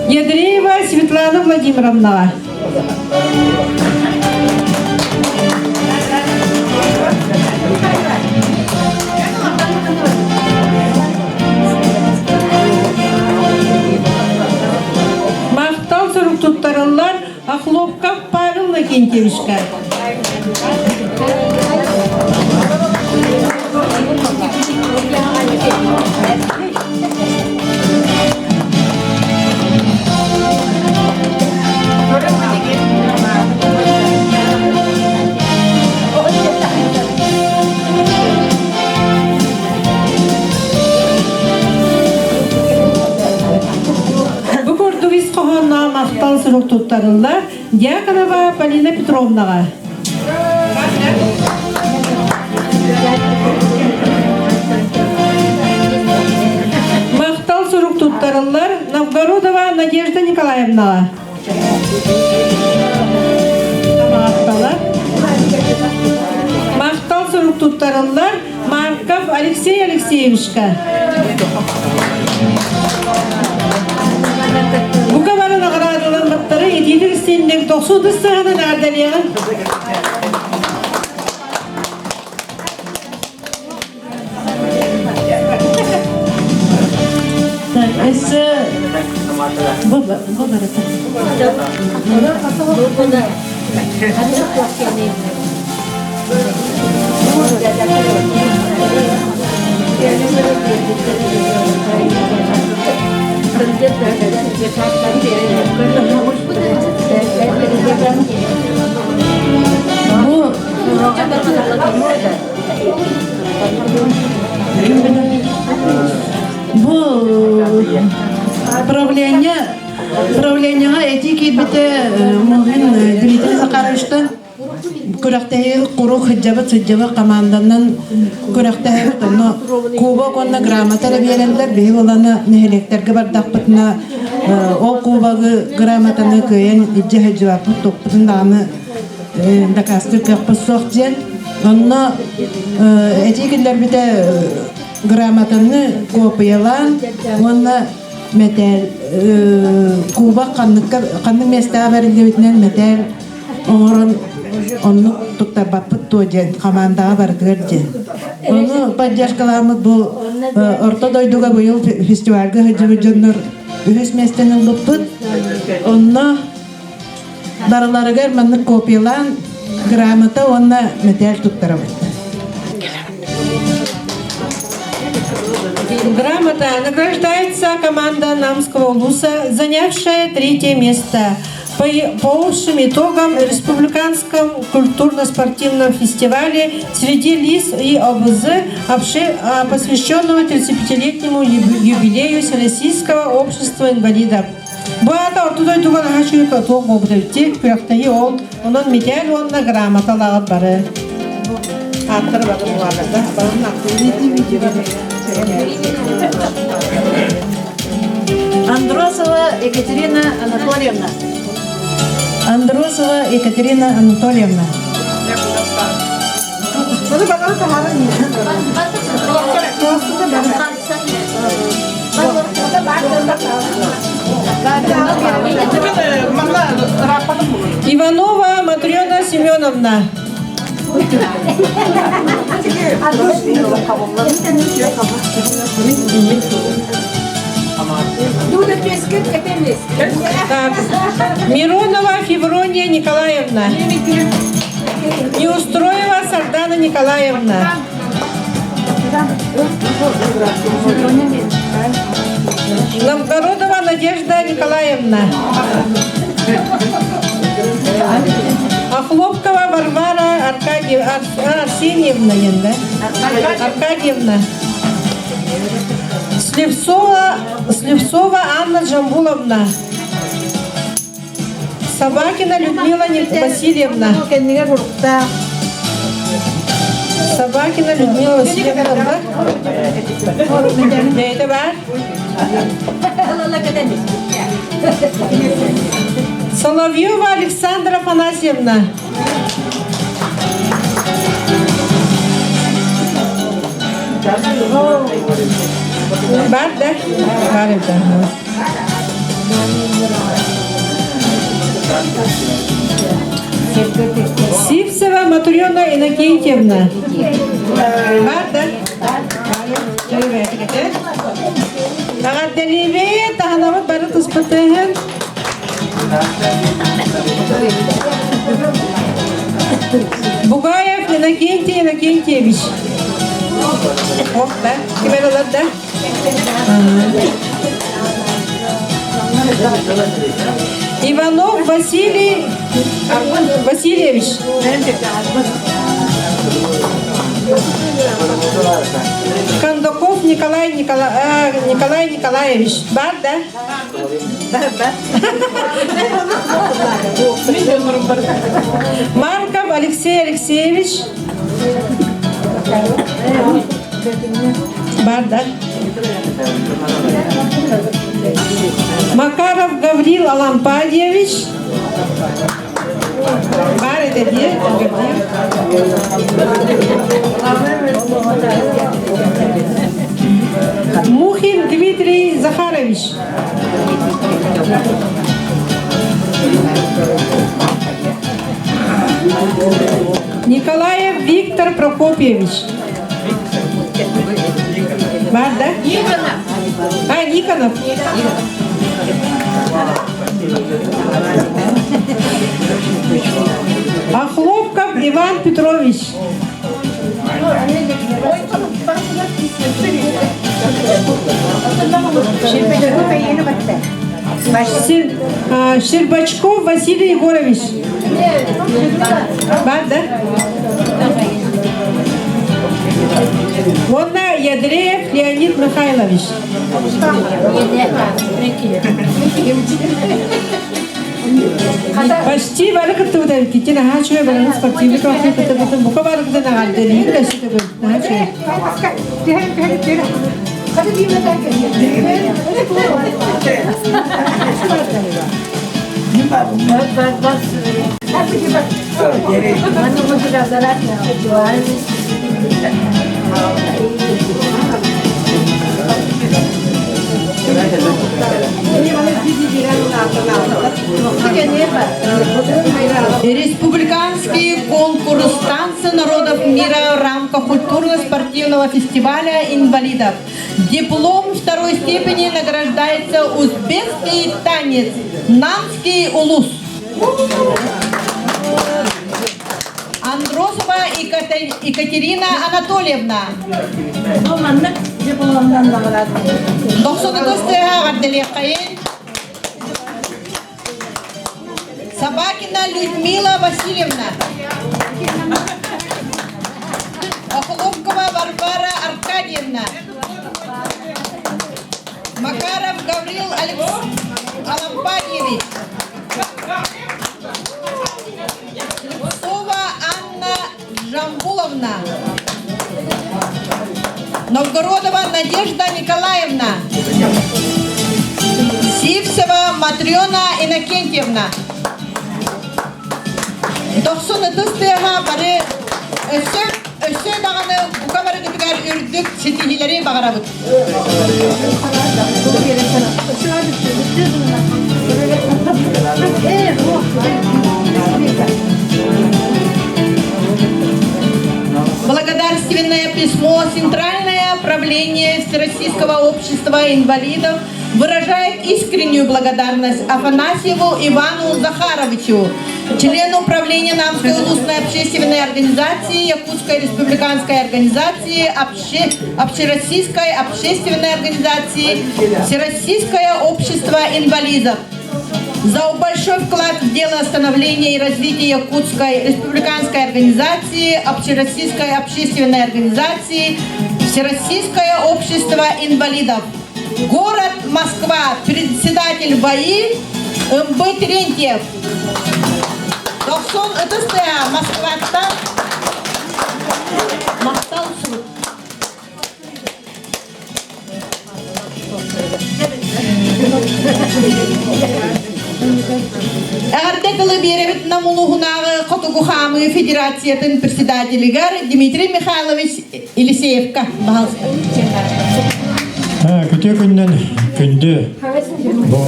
Ядреева Светлана Владимировнаҕа. Махтал сурук туттарыллар Охлопков Павел Накентьевичка. Бу курдук ис хоһоонноох махтал сурук туттарыллар Дьяконова Полина Петровнаҕа. Махтал сурук туттарыллар Новгородова Надежда Николаевнаҕа. Махтал сурук туттарыллар Марков Алексей Алексеевичка. Бука бары наҕараадаланбыттары итиитик истиҥник тохсун сыһынан эҕэрдэлиэҕин. Так, өссө бу бу барыта. Бу Бу правление правлениеҕа этии киирбитэ Мухин Дмитрий Захаровичтан күрэхтэһии куруук сылдьабыт сылдьабыт команданан күрэхтэһэбит онно кубок уонна грамота эрэ биэрэллэр биһи буолана нэһилиэктэргэ бардахпытына ол кубогы грамотаны кыайан илдьэ сылдьыбаппыт туппутун даҕаны дакаастыыр кыахпыт суох диэн онно этии киллэрбитэ. грамотаны копиялаан уонна мэтээл кубок ханныкка ханнык миэстэҕэ бэриллибитинэн мэтээл оҥорон оннук туттарбаппыт дуо диэн хамаандаҕа барытыгар диэн. Ону поддержкаламмыт бу орто дойдуга быйыл фестивальга сылдьыбыт дьоннор үһүс миэстэни ылбыппыт. Онно барыларыгар маннык копиялаан грамота уонна мэтээл туттарабыт. Грамота награждается команда Намского улуса, занявшая третье место по общим итогам Республиканском культурно-спортивном фестивале среди лиц и ОБЗ, посвященного 35-летнему юбилею Всероссийского общества инвалидов. Бу аата орто дойдуга наһаа үчүгэй туох буолбут эбит күрэхтэһии ол онон мэтээл уонна грамоталааҕыт бары ааттары бары булааларда Андросова Екатерина Анатольевна. Андросова Екатерина Анатольевна. Иванова Матрена Семеновна. Так, Миронова Феврония Николаевна. Неустроева Сардана Николаевна. Новгородова Надежда Николаевна. Охлопкова Варвара Аркадьев, Арсеньевна, да? Аркадьевна. Слепцова, Слепцова Анна Джамбуловна. Собакина Людмила Васильевна. Собакина Людмила Васильевна. Это бар? Соловьева Александра Афанасьевна. Бар, да? Бар это. Сивцева Матрена Иннокентьевна. Бар, да? Эҕэрдэлиибит, таһынабыт бары туспутыһын. Бугаев Иннокентий Иннокентьевич. Ох, да? Ким ылар да? Иванов Василий Васильевич. Кондаков Николай, Никола, Николай Николаевич. Бар, да? Да, да. Марков Алексей Алексеевич. Бар, да? Макаров Гаврил Алампадьевич. Бар это где? Мухин Дмитрий Захарович. Николаев Виктор Прокопьевич. Бар, да? Никонов. А, Никонов. Охлопков Иван Петрович. Щербачков Василий Егорович. Бар, да? Уонна Ядреев Леонид Михайлович. Почти бары кыттыбыт эбиккитин наһаа үчүгэй барыҥ спортивный кафе кыттыбытын бука барыгытын аҕалдэлиин да өссө наһаа үчүгэй. Республиканский конкурс «Танцы народов мира» в рамках культурно-спортивного фестиваля инвалидов. Диплом второй степени награждается узбекский танец «Намский улус». Андросова Екатерина Анатольевна. Дохсонутус тыаһа эҕэрдэлиэххэйин. Собакина Людмила Васильевна. Охлопкова Варвара Аркадьевна. Макаров Гаврил Алампадьевич. Слепцова Анна Жамбуловна. Новгородова Надежда Николаевна. Сивцева Матрена Иннокентьевна. Дохсун ытыс тыаһа бары өссө өссө даҕаны бука барыгытыгар үрдүк ситиһиилэри баҕарабыт. Благодарственное письмо Центральное правление Всероссийского общества инвалидов выражает искреннюю благодарность Афанасьеву Ивану Захаровичу, члену правления Намской улусной общественной организации Якутской республиканской организации обще, Общероссийской общественной организации Всероссийское общество инвалидов за большой вклад в дело становления и развития Якутской республиканской организации, Общероссийской общественной организации, Всероссийское общество инвалидов. Город Москва, председатель ВАИ МБ Терентьев. Дохсун ытыс Москваттан махтал сурук. Эҕэрдэ тылы биэрэбит Нам улууһунааҕы Хотугу хаамыы федерациятын председателигэр Дмитрий Михайлович Елисеевка. Пожалуйста. Күтүө күннэн күндү бу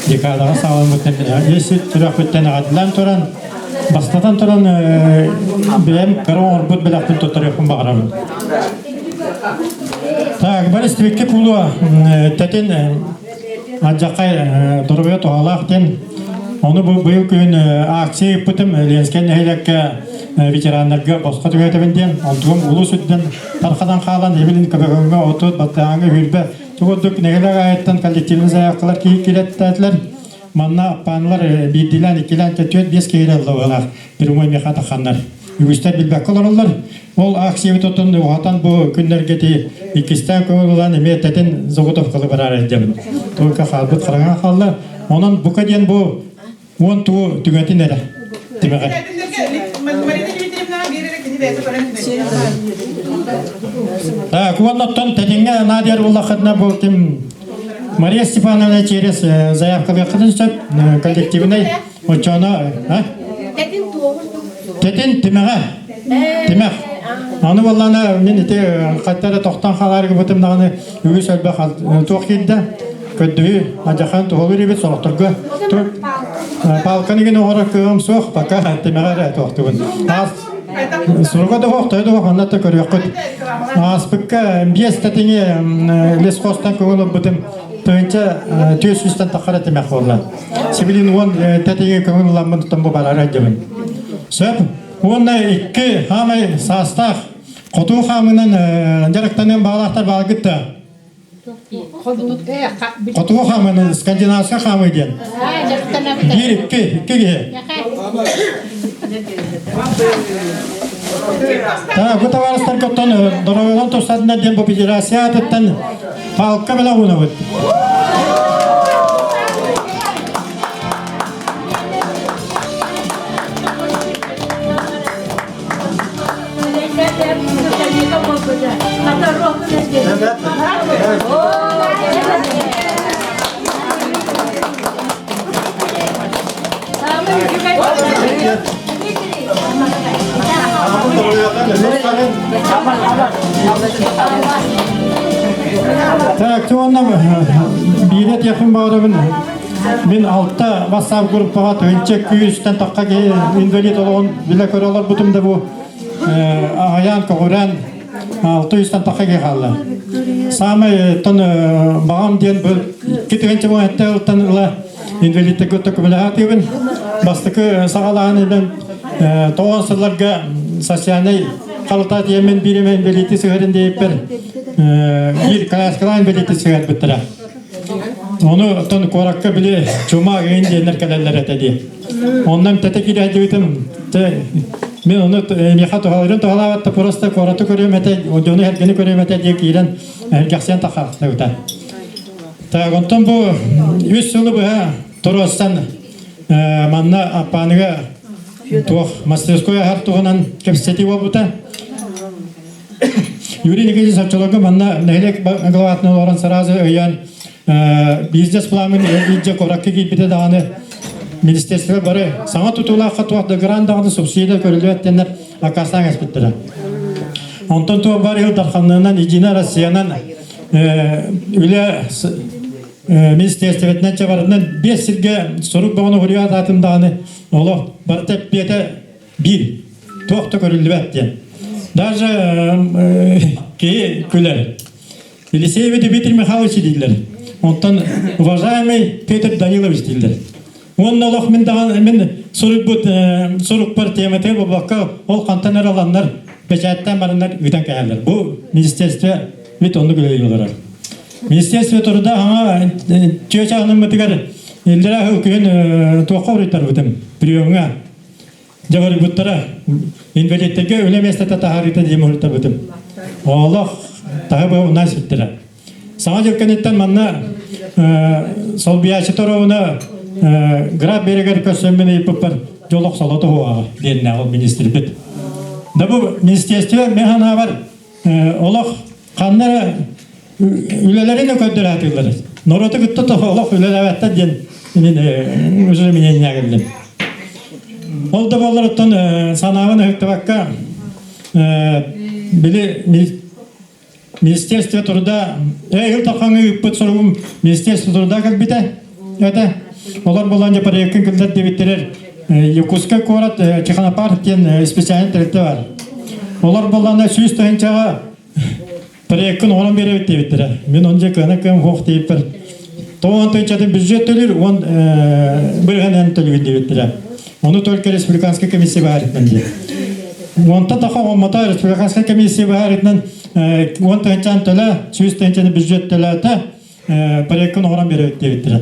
декадаҕа саҕаламмытын ис сүрэхпиттэн эҕэрдэлээн туран бастатан туран бэйэм кыра оҥорбут бэлэхпин туттарыахпын баҕарабын. Так, Борис Твикки пулуа тэтин алдьархай доруобуйа туһалаах диэн ону бу быйыл күһүн акция ыыппытым Ленскэй нэһилиэккэ ветераннарга босхо түҥэтэбин диэн онтугум улуус үрдүнэн тарханан хаалан ибилин көбөгөҥҥө отут баттааҥҥа үүрбэ тугурдук нэһилиэк аайыттан коллективный заявкалар киирэттээтилэр Манна аппаанылар биирдиилээн, иккилээн, түөрт, биэс киһи ыллаллар. Прямой меха тахханнар. Үгүстэр билбэккэ олороллор. Ол акциябыт отон уһатан бу күннэргэ ти иккистээн көҥүл ылан эмиэ тэтин заготовкалы барар эрдебин. Только хаалбыт хараҥа хаалла. Онон бука диэн бу уон тугу түгэтин эрэ. Тимэҕэ. Так, уонна оттон тэтиҥҥэ наадыйар буллаххытына бу ким Мария Степановна через заявкалыаххытын сөп коллективнай оччоно Тэтин тимэҕэ тимэх аны буоллаана мин ити хаттара тохтон хаалаар гыбытым даҕаны үгүс элбэх туох киирдэ көрдүһүү адьахан туһулуур эбит сорохторго палканы гин оҕоро кыам суох пока тимэҕэ эрэ туохтубун Суруга да суох, тойо да суох, онно да көрүөххүт. Ааспыкка биэс тэтиҥи лесхозтан көҥүл ылбытым. Тыһыынча түөс сүүстэн таххара тимэх буолла. Сибилин уон тэтиҥи көҥүл ыламмын тутан бу барар сылдьабын. Сөп. Уонна икки хаамай саастаах хотуу хаамынан дьарыктаныан баҕалаахтар бааргыт да? Хотугу хаамыыны скандинавскай хаамыы диэн. Биир, икки, икки киһи. Так, бу табаарыстарга оттон доруобуйаларын тупсардынар диэн бу федерация аатыттан палка бэлэх уунабыт. Так, уонна биирэ тиэхин баҕарабын. Мин алта WhatsApp группаҕа тыһыынча күүстэн тахха киһи инвалид олоҕун билэ-көрө олорбутум да бу аҕыйаан көҕүрээн 600-тан тахха киһи хаалла. Саамай тон баҕам диэн бу 2 тыһыынча ылтан ыла инвалидтарга көмөлөһө Бастакы саҕалаан инэн тоҕон сылларга социальнай халта тиэмин биир эмэ инвалидти сыһарын диэппэр биир коляскалаан инвалидти сыһарбыттара. Ону оттон куоракка били чума ыйын диэннэр кэлэллэр этэ дии. Онно тэтэ киирээдибитим мин ону миэхэ туһаларын туһалаабатта просто куораты көрүөм этэ, дьону эргэни көрүөм этэ диye киирэн эргэхсийэн тахаахтабыта. Так, онтон бу үс сылы быһа туруорсан манна Аппааныга туох мастерской аһар туһунан кэпсэтии буолбута. Юрий Никитич оччолорго манна нэһилиэк главатынан олорон сразу өйөөн бизнес-планын илдьэ куоракка киирбитэ даҕаны министерство бары саҥа тутуулаахха туох да грант даҕаны субсидия көрүллүбэт диэннэр аккаастаан кэспиттэрэ. Онтон туох бар Ил Дарханынан, Единая Россиянан үлэ министерствотынан чабарынан биэс сиргэ сурук бөҕөнү хуруйа атаатым даҕаны олох барыта эппиэтэ биир туох да көрүллүбэт диэн. Даже киһи күлэр. Елисеевич Дмитрий Михайлович дииллэр. Онтон уважаемый Петр Данилович дииллэр. Уонна олох мин даҕаны мин суруйбут сурукпар тематыгар буолбакка ол хантан эрэ ыланнар печаттаан бараннар ыытан кэһэллэр. Бу министерство бит оннук үлэлии олорор. Министерство труда хаҥа чүөчэ иллэрээ күһүн туохха уруйтарбытым приемҥа Дьабарыйбыттара инвалидтарга үлэ миэстэтэ таһаарыыта диэн уһуктабытым. Олох таһы быһа унаа сүттэрэ. Саҥа дьыл кэнниттэн манна солбуйааччы торовуна граф берегер көрсөммүн ыйыппыппар дьолох соло туһуаҕа диэннээх ол министрбит. Да бу министерство мен санаабар олох ханна эрэ үлэлэрин өкөрдөрө сатыыллар. Норуоту кытта олох үлэлээбэттэр диэн мин уже мнение кэллим. Ол да буоллар оттон санаабын ыһыктыбакка били Министерство труда Ил Дархаҥҥа ыыппыт суругум Министерство труда кэлбитэ этэ. Олор буолан дьэ проеккын киллэр диэбиттэрэр Якутскай куорат Технопарк диэн специальный тэрилтэ бар. Олор буоллаҕына 100 тыһыынчаҕа проеккын оҥорон биэрэбит диэбиттэрэ. Мин он дьэ кыана кыам суох диэбиппэр тоҕон тыһыынчатын бюджет төлүүр, уон бырыһан эн төлүүр диэбиттэрэ. Ону только республиканская комиссия быһаарытынан диэн. Уонта таха оҥмото республиканская комиссия быһаарытынан 10 тыһыынчаны төлөө, 100 тыһыынчаны бюджет төлөөтө, проеккын оҥорон биэрэбит диэбиттэрэ.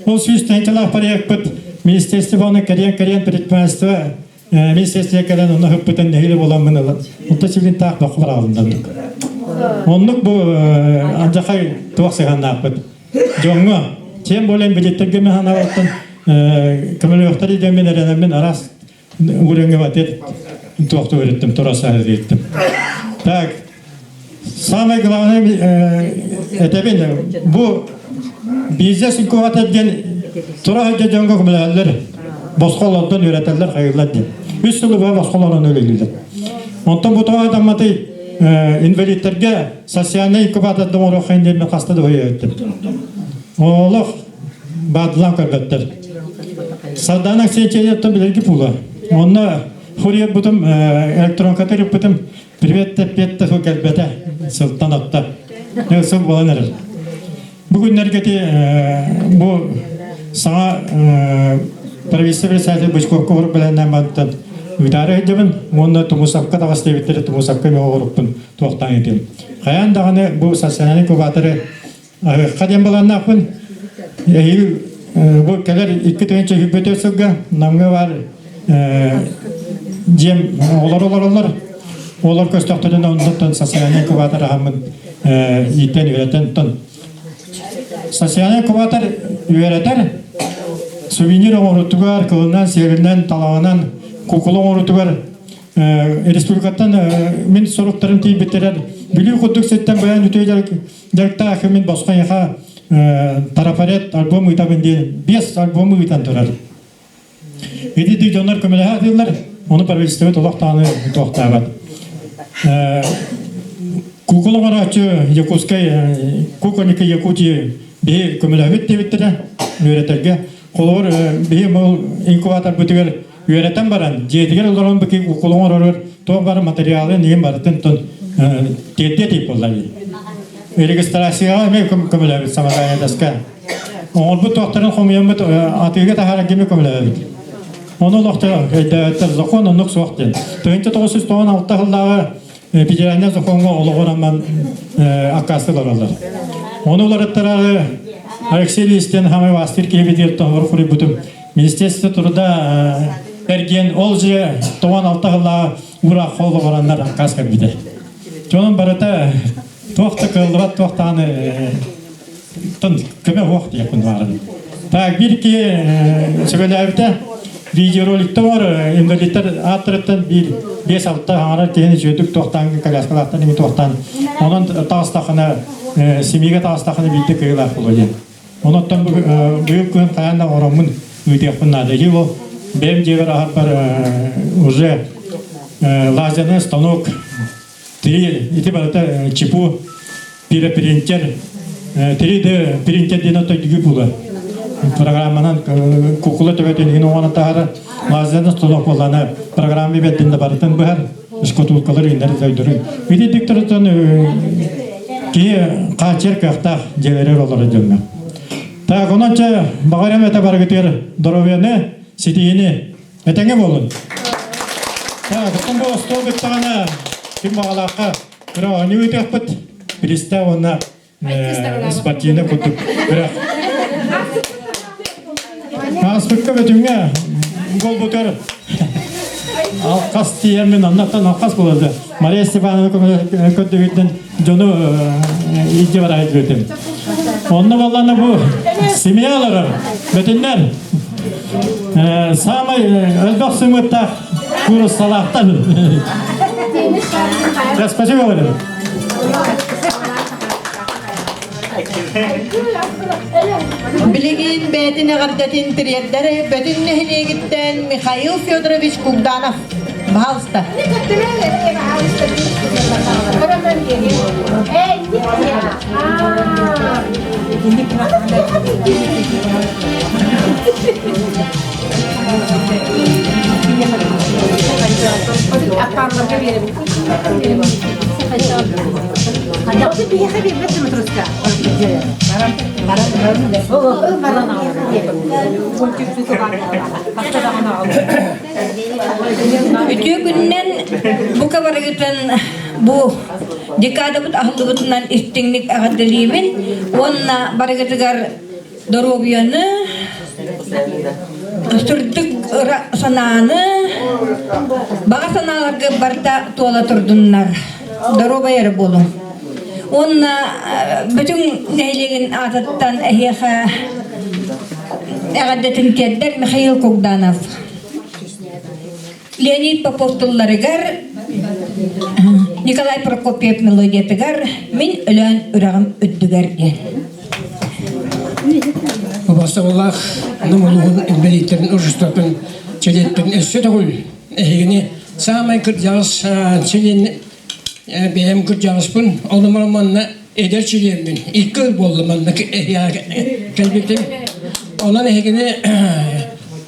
Ол 100 тыһыынчалаах проекпыт министерство кэриэн-кэриэн предпринимательство министерство кэлэн онно ыппытын нэһилэ буоламмын ылан онто силин таах бакы бараалыннардык. Оннук бу алдьархай туох сыһыаннаахпыт. Дьоҥҥо, тем более билеттерге мен ханаабаттан көмөлөөхтөр идэммин эрэнэммин араас урэҥҥэ батет туохту өрүттүм, тура саһарыттым. Так, самое главное этэбин, бу бизнес инкубатор диэн тура сылдьар дьоҥҥо көмөлөһөллөр, босхо олордон үөрэтэллэр, хайыыллар диэн. Үс сылы быһа босхо олорон үлэлииллэр. Онтон бу тоҕо адамматый инвалидтарга социальный инкубаторда оҥоруоххайын диэн мен хаста да өйөөттүм. Олох баадылаан көрбөттөр. Сардаана Аксентьевна билэрги пула. Онно хурьербутум электронката ырыппытым привет привет да кэлбэтэ сылтан отта. Сыл буолан эрэр. Бу күннэргэ ити бу саҥа правительство председатель Бычковка оҕорук бэлэннээн бантан ыытаары сылдьабын уонна Тумусовка таҕыс диэбиттэрэ Тумусовка эмиэ оҕорукпун туохтаан этим. Хайаан даҕаны бу социальный инкубаторы аһыахха диэн былааннаахпын. Эһиил бу кэлэр 2024 сылга Намҥа баар дьиэм оҕолор олороллор. Олор көстөхтөрүнэ оннуттан социальный инкубатор аһаммын иитэн үөрэтэн тон социальный инкубатор үөрэтэр сувенир оҥорутугар кылынан сиэринэн талаҕынан кукула оҥорутугар республикаттан мин соруктарым тиийбиттэрэр Бүлүү курдук сиртэн баян үтүө дьарыктаах мин босхо эйиэхэ трафарет альбом ыытабын диэн биэс альбому ыытан турар. Ити дьоннор көмөлөһө атыыллар, ону правительствобыт олох даҕаны туохтаабат. Кукол оҥорооччу Якутскай кукольники Якутии. Биһи көмөлөһөбүт диэбиттэрэ үөрэтэргэ. Холобур, биһи бұл инкубаторбытыгар үөрэтэн баран, дьиэтигэр олорон бу кулун оҥорор туох бары материалы нигин барытын тон тиэрдиэ тиип буолла дии. Регистрацияҕа эмиэ көмөлөһөбүт самозанятоска. Оҥорбут туохтарын хомуйаммыт атыыга таһаарар кими көмөлөһөбүт. Ону олохто өйдөөбөттөр закон оннук суох диэн. 1996 сыллааҕы федеральнай законҥа олоҕурамман аккаастык олороллор. Ону уларыттарары Алексей Ильичтен хамай вастыр киһибитигэр тоһор хуруйбутум. Министерство труда эргиэн ол же 96 сыллааҕы уураах олоҕураннар аккаас кэлбитэ. Дьонум барыта туох да кыаллыбат туох даҕаны тон көмө суох диэхпин баҕарабын. Так биир киһи сөбүлээбитэ видеороликта бар инвалидтар ааттарыттан биир 5-6 хаҥарар киһини үчүгэйдик туохтаан коляскалаахтан ими туохтаан онон таҕыстаххына семьяга таҕыстаххына биирдэ кыайыылаах буолуо диэн. Онон быйыл күн хайаан да ороммун ыытыахпын наада. Иһи ол бэйэм дьиэбэр аһарбар уже лазерный станок Три, ити барыта ЧПУ пиропринтер, 3D принтер диэн отой дүгү була. Программанан кукула төбөтүн иһин оҥорон таһара, лазерный станок буоллаана программа бэрдин да барытын быһар, шкатулкалар иҥнэр дойдурун. Ити дикторутун киһи хааччыйар кыахтаах дьиэлэригэр олорор дьоҥҥо. Так, онон чэ, баҕарым этэ барыгытыгар доруобуйаны, ситиһиини Этэҥҥэ буолун. Так, оттон бу остуол бүттэҕинэ ким баҕалаахха кыра оонньуу ыытыахпыт. Биристэ уонна спортивный курдук күрэх. Ааспыкка бөтүҥҥэ буолбутар алқас тиийэммин оннуттан алқас буоларды. Мария Степановна көрдүгүттэн дьону илдьэ бараайт бүтүм. Онно баллана бу семья олорор бөтүннэр самай элбэх сымыттаах кууруссалаахтар. Спасибо говорю. Билигин бэйэтин эҕэрдэтин тириэрдэр Бөтүн нэһилиэгиттэн Михаил Федорович Кугданов. Пожалуйста. Үтүө күнүнэн бука барыгытын бу декадабыт аһыллыбытынан истиҥник эҕэрдэлиибин уонна барыгытыгар доруобуйаны, сырдык санааны, баҕа санааларга барыта туола турдуннар. Доруобай эрэ буолуҥ. Уонна бүтүн нэһилиэгин аатыттан эһиэхэ эҕэрдэтин тиэрдэр Михаил Кугданов. Леонид Попов тылларыгар, Николай Прокопьев мелодиятыгар «Мин Өлөөн үрэҕим үрдүгэр» диэн. Убастабыллаах Нам улууһун инбэлииттэрин ужустатын чилиэттэрин өссө төгүл эһигини саамай кырдьаҕас чилиэн бэйэм кырдьаҕаспын, онон манна эдэр чилиэммин. Икки ый буолла манна кэлбитим. Онон эһигини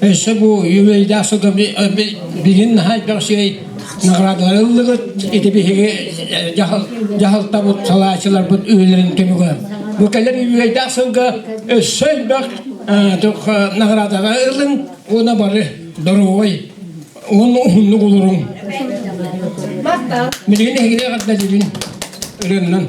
өссө бу юбилейдаах сылга билигин наһаа элбэх үчүгэй наградалары ыллыгыт. Ити биһиги дьаһалтабыт, салааччыларбыт үлэлэрин түмүгэ. Бу кэлэр юбилейдаах сылга өссө элбэх наградалары ылыҥ уонна бары доруобай уонна уһуннук олоруҥ. Билигин эһигини эҕэрдэлиибин ырыаннан.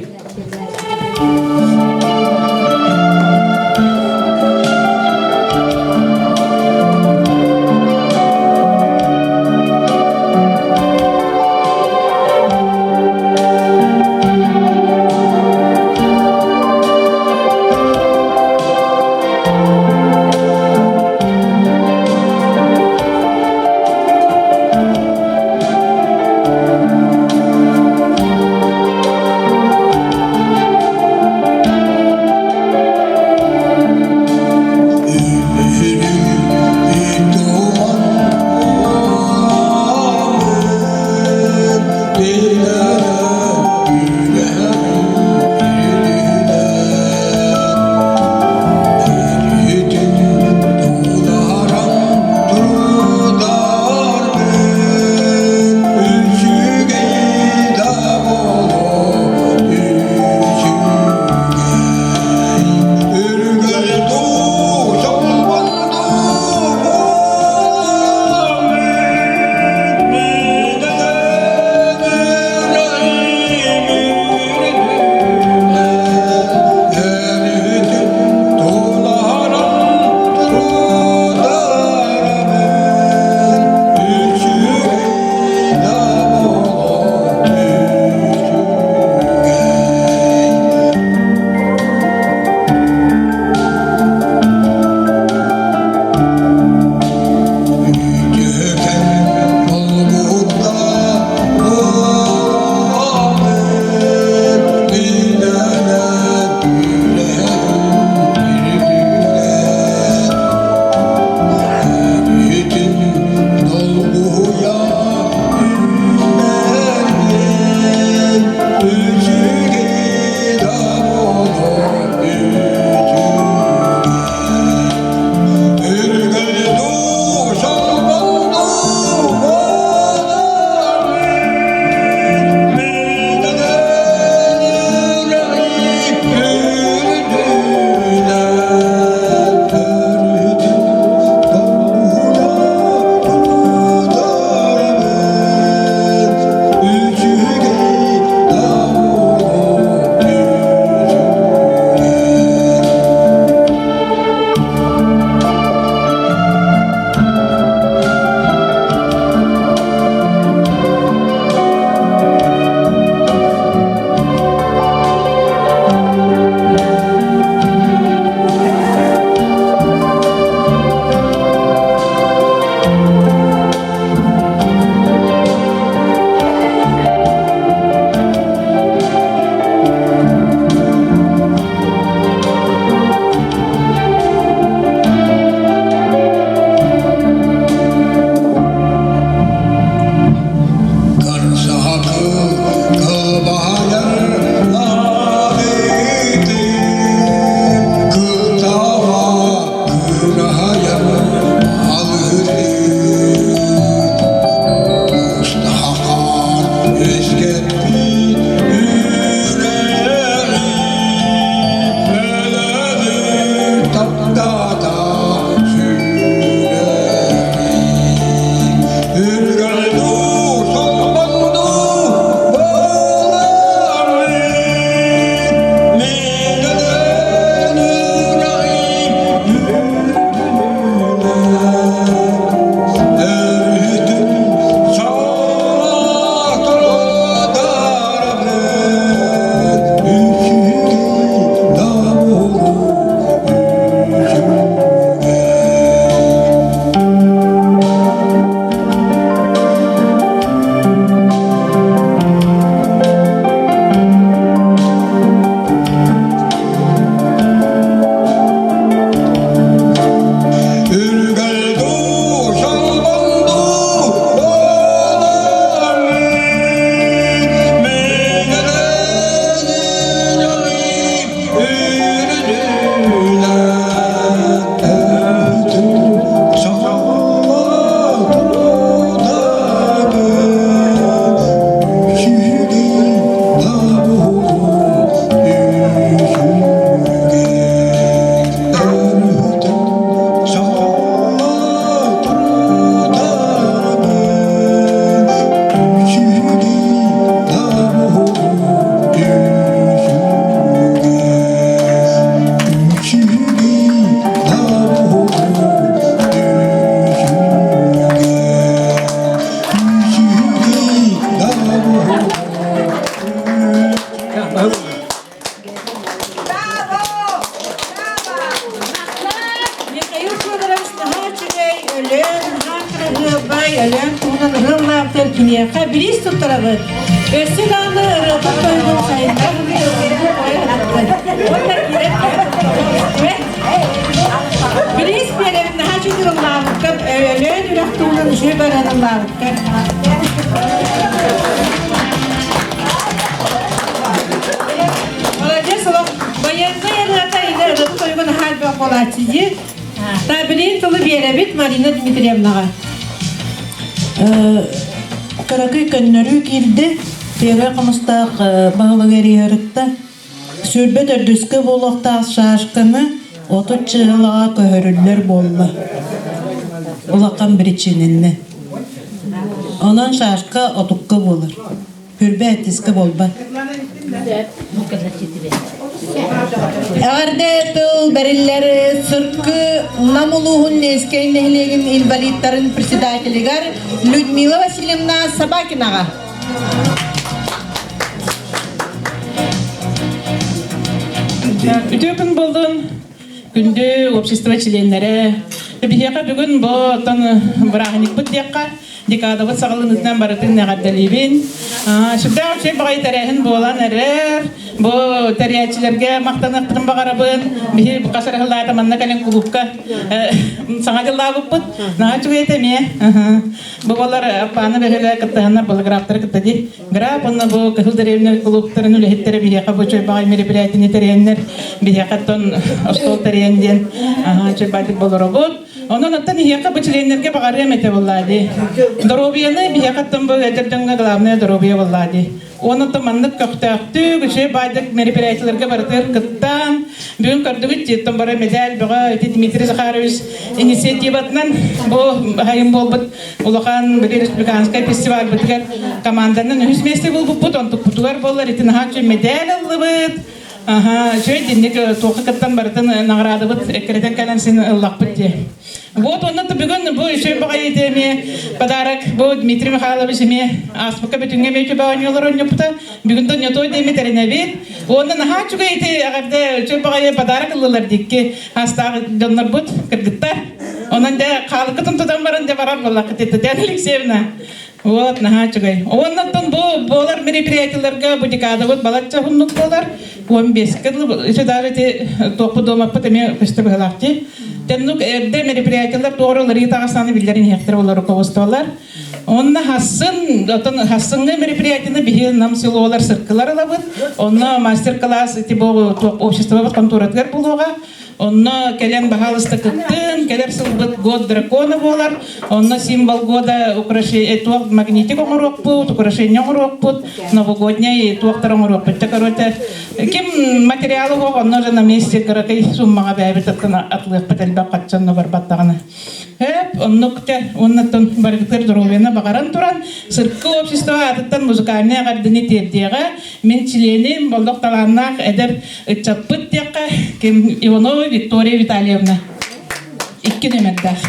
оһуобай Өлөөн туһунан ырыалаабытыгар киниэхэ бириис туттарабыт. Өссө даҕаны ырыатын тойугун сайыннара Уонна киирэн Бириис биэрэбин наһаа үчүгэй ыллаабыккар, Өлөөн үрэх туһунан үчүгэй баран ыллаабыккар. Молодец, олох байыаннай ырыата илэ ырыатын тойуга наһаа элбэх буолааччы дии. Табилин тылы биэрэбит Марина Дмитриевнаҕа. Кыракый көннөрүү киирдэ. Первый хомустаах баһылык эрийэритта. Сүүрбэ төрдүскэ буолуохтаах шашканы 30 чыһылаҕа көһөрүллэр буолла. Улахан биричиинэннэ. Онон шашка отукка буолар. Хүрбэ эттискэ буолбат. Эҕэрдэ тыл бэриллэр Сыркы Нам улууһун Нескэй нэһилиэгин инвалидтарын председателигэр Людмила Васильевна Собакинаҕа. Үтүө күн буоллун, күндү общество чилиэннэрэ. Биһиэхэ бүгүн бу оттон бырааһынньыкпыт диэххэ декадабыт саҕаланыытынан барытын эҕэрдэлиибин. Сүрдээх үчүгэй баҕайы тэрээһин буолан эрэр. Бу тэрийээччилэргэ махтаныахпытын баҕарабын. Биһи хас эрэ сыллаата манна кэлэн кулуупка саҥа дьыллаабыппыт. Наһаа үчүгэй этэ эмиэ. Бу болар Аппааны бөһүөлэ кыттыһаннар балыграфтары кытта ди. Граф уонна бу Кыһыл дэриэбинэ кулууптарын үлэһиттэрэ биһиэхэ бу үчүгэй баҕайы мероприятиены тэрийэннэр биһиэхэ оттон остуол тэрийэн диэн үчүгэй баҕайытык болоробут. Онон оттон иһиэхэ бу чилиэннэргэ баҕарыам этэ буоллаа дии. Доруобуйаны биһиэхэ оттон бу эдэр дьоҥҥо главное доруобуйа буоллаа дии. Уонна оттон маннык көхтөөхтүк, үчүгэй баайдык мероприятиеларга барытыгар кыттан, бүгүн көрдүгүт дии, оттон бары медаль бөҕө ити Дмитрий Захарович инициативатынан бу хайын буолбут улахан били республиканскай фестивальбытыгар команданан үһүс миэстэ булбуппут, онтукпутугар буоллар ити наһаа үчүгэй медаль ыллыбыт. Аха, үчүгэй динник туохха кыттан барытын наҕараадабыт эккирэтэн кэлэн син ыллахпыт дии. Вот онно бүгүн бу үчүгэй баҕайы эмиэ подарок бу Дмитрий Михайлович эмиэ ааспыкка бүтүҥҥэ эмиэ үчүгэй оонньуулар оонньоппута. Бүгүн да ньотой диэми тэринэбит. Уонна наһаа үчүгэй ити эҕэрдэ үчүгэй баҕайы подарок ыллылар дикки астаах дьоннорбут кыргыттар. Онон дьэ хаалыккытын тутан баран дьэ барар буоллаххыт Татьяна Алексеевна. Вот, наһаа үчүгэй. Уоннаттан бу буолар мероприятиеларга бу декадабыт балачча уһуннук буолар. 15-ке дылы еще даже ити туохпут дуомаппыт эмиэ көстө быһылаах дии. Тэннук эрдэ мероприятиелар туора уларыйы таҕыстааны биллэрин иһиэхтэрэ олор руководстволар. Онно хассын, отон хассыҥҥы мероприятиены биһи нам селолар сыркылар ылабыт. Онно мастер-класс ити бу обществобыт контуратыгар булуоҕа. Онно кэлэн баһаалыста кыттын, кэлэр сылбыт год дракона буолар. Онно символ года украшение туох магнитик оҥоруохпут, украшение оҥоруохпут, новогодняй туохтар оҥоруохпут. Короче, ким материалы суох, онно же на месте кыракый суммаҕа бэйэбит атлыахпыт элбэх хаччанна барбаттаҕына. Эп, оннук те, оннаттан барыгытыр здоровьяны баҕаран туран, сыркы общество аатыттан музыкальнай эҕэрдэни тиэрдиэҕэ. Мин чилиэним, боллох талааннаах эдэр ыччаппыт диэххэ, ким Иванова Виктория Витальевна. Икки нөмердээх.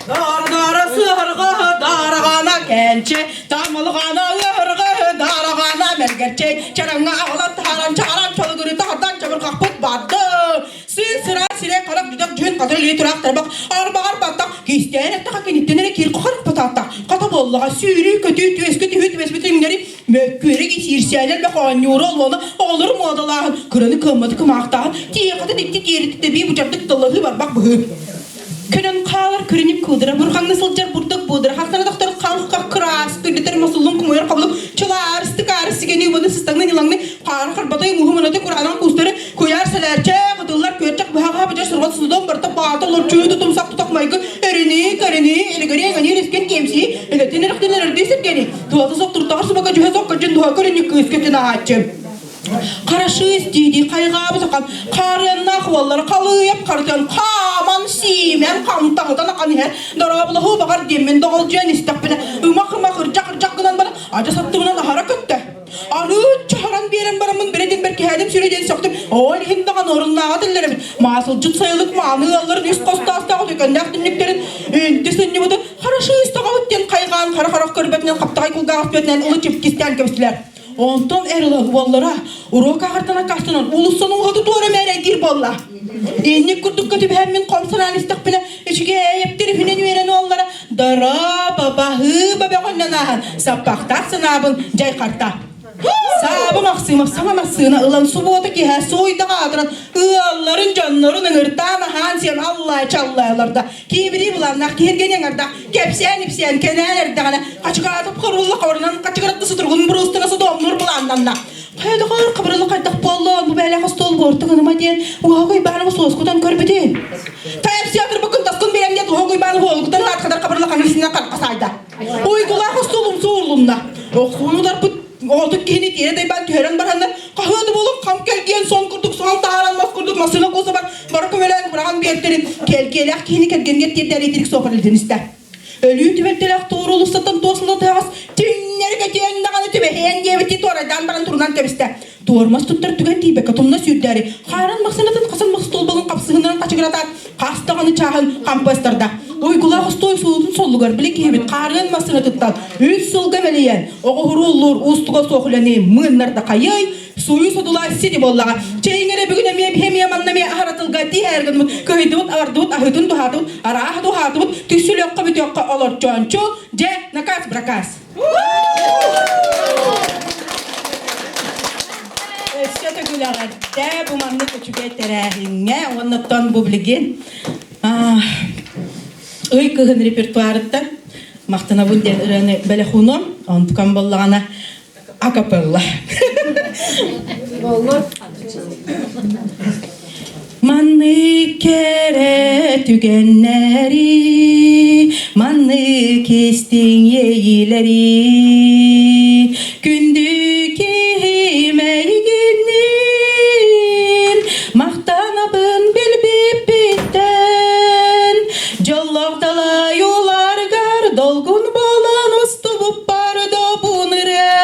Дара сыһырҕа дараҕана кэнче, тамылҕана ыһырҕа дараҕана мэргэрчэй, чараҥҥа аҕалан таһааран чааран чалыгыры таһардан чабырҕахпыт барды. Сыын сыраан сирэй харах дьүдэх дьүһүн хата илии тураах тарбах арбаҕар баттах кистээн эттэхэ киниттэн эрэ киир харах батааттах хата буоллаҕа сүүрүү көтүү түөскэ түһүү түбэспит иҥнэри мөккүөрэ киирсээнэр бэхоонньуура олуона оҕолору муодалааһын кыраны кыамматы кымаахтааһын тиэхэтин икки тиэрити тэбии бучардык тыллаһыы барбах быһыы Көнөн хаалар күрүнүк куудара, бурҕаҥна сылдьар бурдук буудара, хахтана тохтор хаҥха кыраас, күрдэтэр мосуллун кумуйар хобулук, чылаарыстык аарыс сигени убаны сыстаҥны ньылаҥны, хаары харбатай муһу мунаты кураанан куустары, куйаар сэлээрчэ, кытыллар күөрчэх быһаҕа быдьар сурҕат судом барта баата олорчуу тутумсах тутах майгы, өрүнүү, көрүнүү, элигири эҥэни рискин киэмсии, үлэтин эрхтин эрэрдии сиргэни, туһата сох туртаҕар субака дьүһэ сох кырдьын дуһа көрүнүк кыыс көтүн аһааччы. Харашыыс дии-дии хайҕаабыт ахан, хаарыаннаах уоллара халыйап харытыан хааман, сиимэн, хантаҥытан ахан иһэр, дорооболоһуу баҕар диэммин доҕолдьуйан истэхпинэ, ымах-ымах ырдьах-ырдьах гынан баран, адьас аттыбынан аһара көттө. Арыычча харан биэрэн бараммын бэрэ диэн бэркиһээтим сүрэ диэн сөхтүм. Ол иһин даҕаны оруннааҕа этэллэр эбит. Маасылдьыт сайылык мааны ыалларын үс хостоостоох үтүкэннээх түннүктэрин үнтү сынньыбытын харашыыс таҕабыт диэн хайҕаан хара-харах көрбөтүнэн хаптаҕай кулгаах өттүнэн ылы чипкистээн кэбистилэр. Онтон эр ылан уоллара уруок аҕартан аккаастанан уулуссаны уһаты туора мээрэйдиир буолла. Инник курдукка түбэһэммин хом санаан истэхпинэ, үчүгэйэптэр үһүнэн үөрэн уоллара. бөҕөннөн ааһан, саппахтаах санаабын дьайхарта. Саабым ахсыымап саҥа массыына ылан субуота киэһэ суойдаҕа аатыран ыалларын дьоннорун ыҥыртаан аһаан сиэн аллай чаллай олордо. Киибирии былааннаах киһиргэни аҥардаах кэпсээн-ипсээн кэнээн эрдэҕинэ хачыгаатып хорулла хабарынан хачыгыратта сутуругун буруустана содуомнуур былааннанна. Хайа доҕоор, хабырылла хайдах буоллун, бу бээлэх остуол буортук ыныма диэн уоһук Уйбаанабы суоскутан көрбүтүн. Тайапсия отурбуккун таскын биэрэн диэт уоһук Уйбааны уолугуттан ыраатхадар хабырылла хаҥыл синнэн харахха саайда. Уйгулаах остуол умсу урлунна. Охсууну ударбыт оҕотук киһини тиэрэ дайбаан түһэрэн бараннар, хаһыа да буолук хам кэлгиэн сон курдук соһон таһааран мас курдук массыына куусабар бары көмөлөөн быраҕан биэртэрин кэлгиэлээх киһини кэргэнгэр тиэрдээри итирик суопар илдьэн истэ. Өлүү түбэлтэлээх туору улуустаттан туосула тыһаҕас түҥнэри көтүөн даҕаны түбэһиэн диэбиттии туорайдаан баран турунан кэбистэ. Туормас туттар түгэн тиийбэккэ тумна сүүрдээри хаарын махсанатын хасан махстуолбалын хапсыһыннаран хачыгыратаат хас даҕаны чааһын хампы ыстарда. Уйгулаах остуой суутун соллугар били киһибит хаарыан массыынатыттан үс сылга мэлийэн оҕуһурууллуур уустуга суох үлэни мыыннарда хайыай Суйу содула сити буоллаҕа. Чэйиҥ эрэ бүгүн эмиэ биһи эмиэ манна эмиэ аһаратылга тииһээр гынмыт, кыһыйдыбыт, абардыбыт, аһыытын туһаатыбыт, арааһы туһаатыбыт, түсүлүөххэ бүтүөххэ олорчоончу, дьэ, наказ браказ. Өссө төгүл эҕэрдэ бу маннык үчүгэй тэрээһиҥҥэ уонна бу билигин ый кыһын репертуарыттан махтанабын диэн ырыаны бэлэхуном онтукам буоллаҕына акапелла. Маннык кэрэ түгэннэри, маннык истиҥ иэйиилэри, күндү киһим эйигинниин махтанабын билбиппиттэн, дьоллоох далай уларгар долгун буолан устубуппар добун ырыа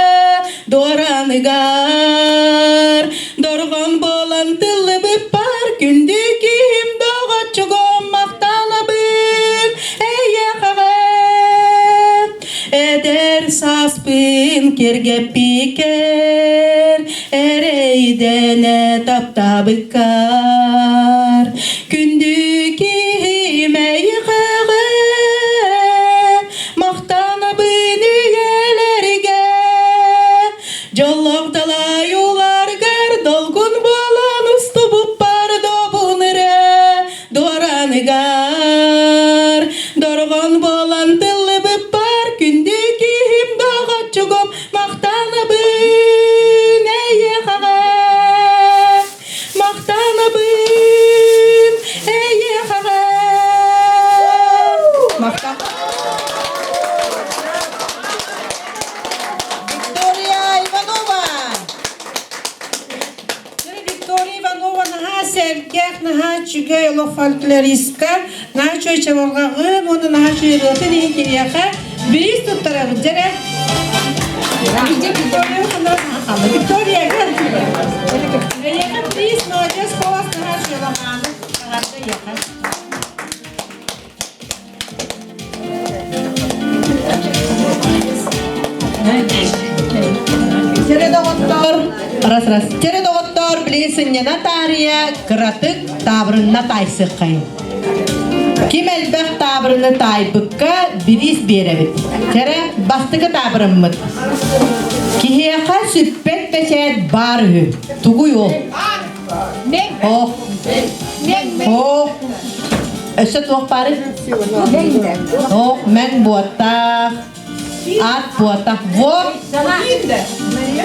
дуораныгар дорҕон буолан тыллыбыппар күндү киһим доҕоччугум махтанабын эйиэхэҕэ эдэр сааспын киргэппиккэр эрэйдэнэ таптаабыккар күндү киһим эйиэхэҕэ махтанабын үйэлэргэ дьоллоох далай уларгар долгун буолан устубуппар добун эрэ дуораныгар дорҕон буолан тыллыбыппар күндү киһим доҕоччугум махтанабын эйиэхэҕэ махтанабын эйиэхэҕэ махтал Виктория Иванова Виктория Иванова наһаа сэргэх, наһаа үчүгэй олох фольклористка, наһаа үчүгэй чабырҕаҕын уонна наһаа үчүгэй ырыатын иһин киниэхэ бириис туттарабыт дьэрэ. Виктория, эйиэхэ приз, молодец, голос наһаа үчүгэй ламааны, аҕарда эйиэхэ. Чэрэ доҕоттоор, раз раз. Чэрэ доҕоттоор, билигин сынньана таарыйа кыратык таабырынна таайсыаххайын. Ким элбэх таабырыны таайбыкка бириис биэрэбит. Чэрэ бастакы таабырыммыт. Киһиэхэ сүппэт бэчээт баар үһү. Тугуй ол? Ох. Ох. Өссө туох баарый? Ох, мэҥ буоттаах. Ат буотах. Вот.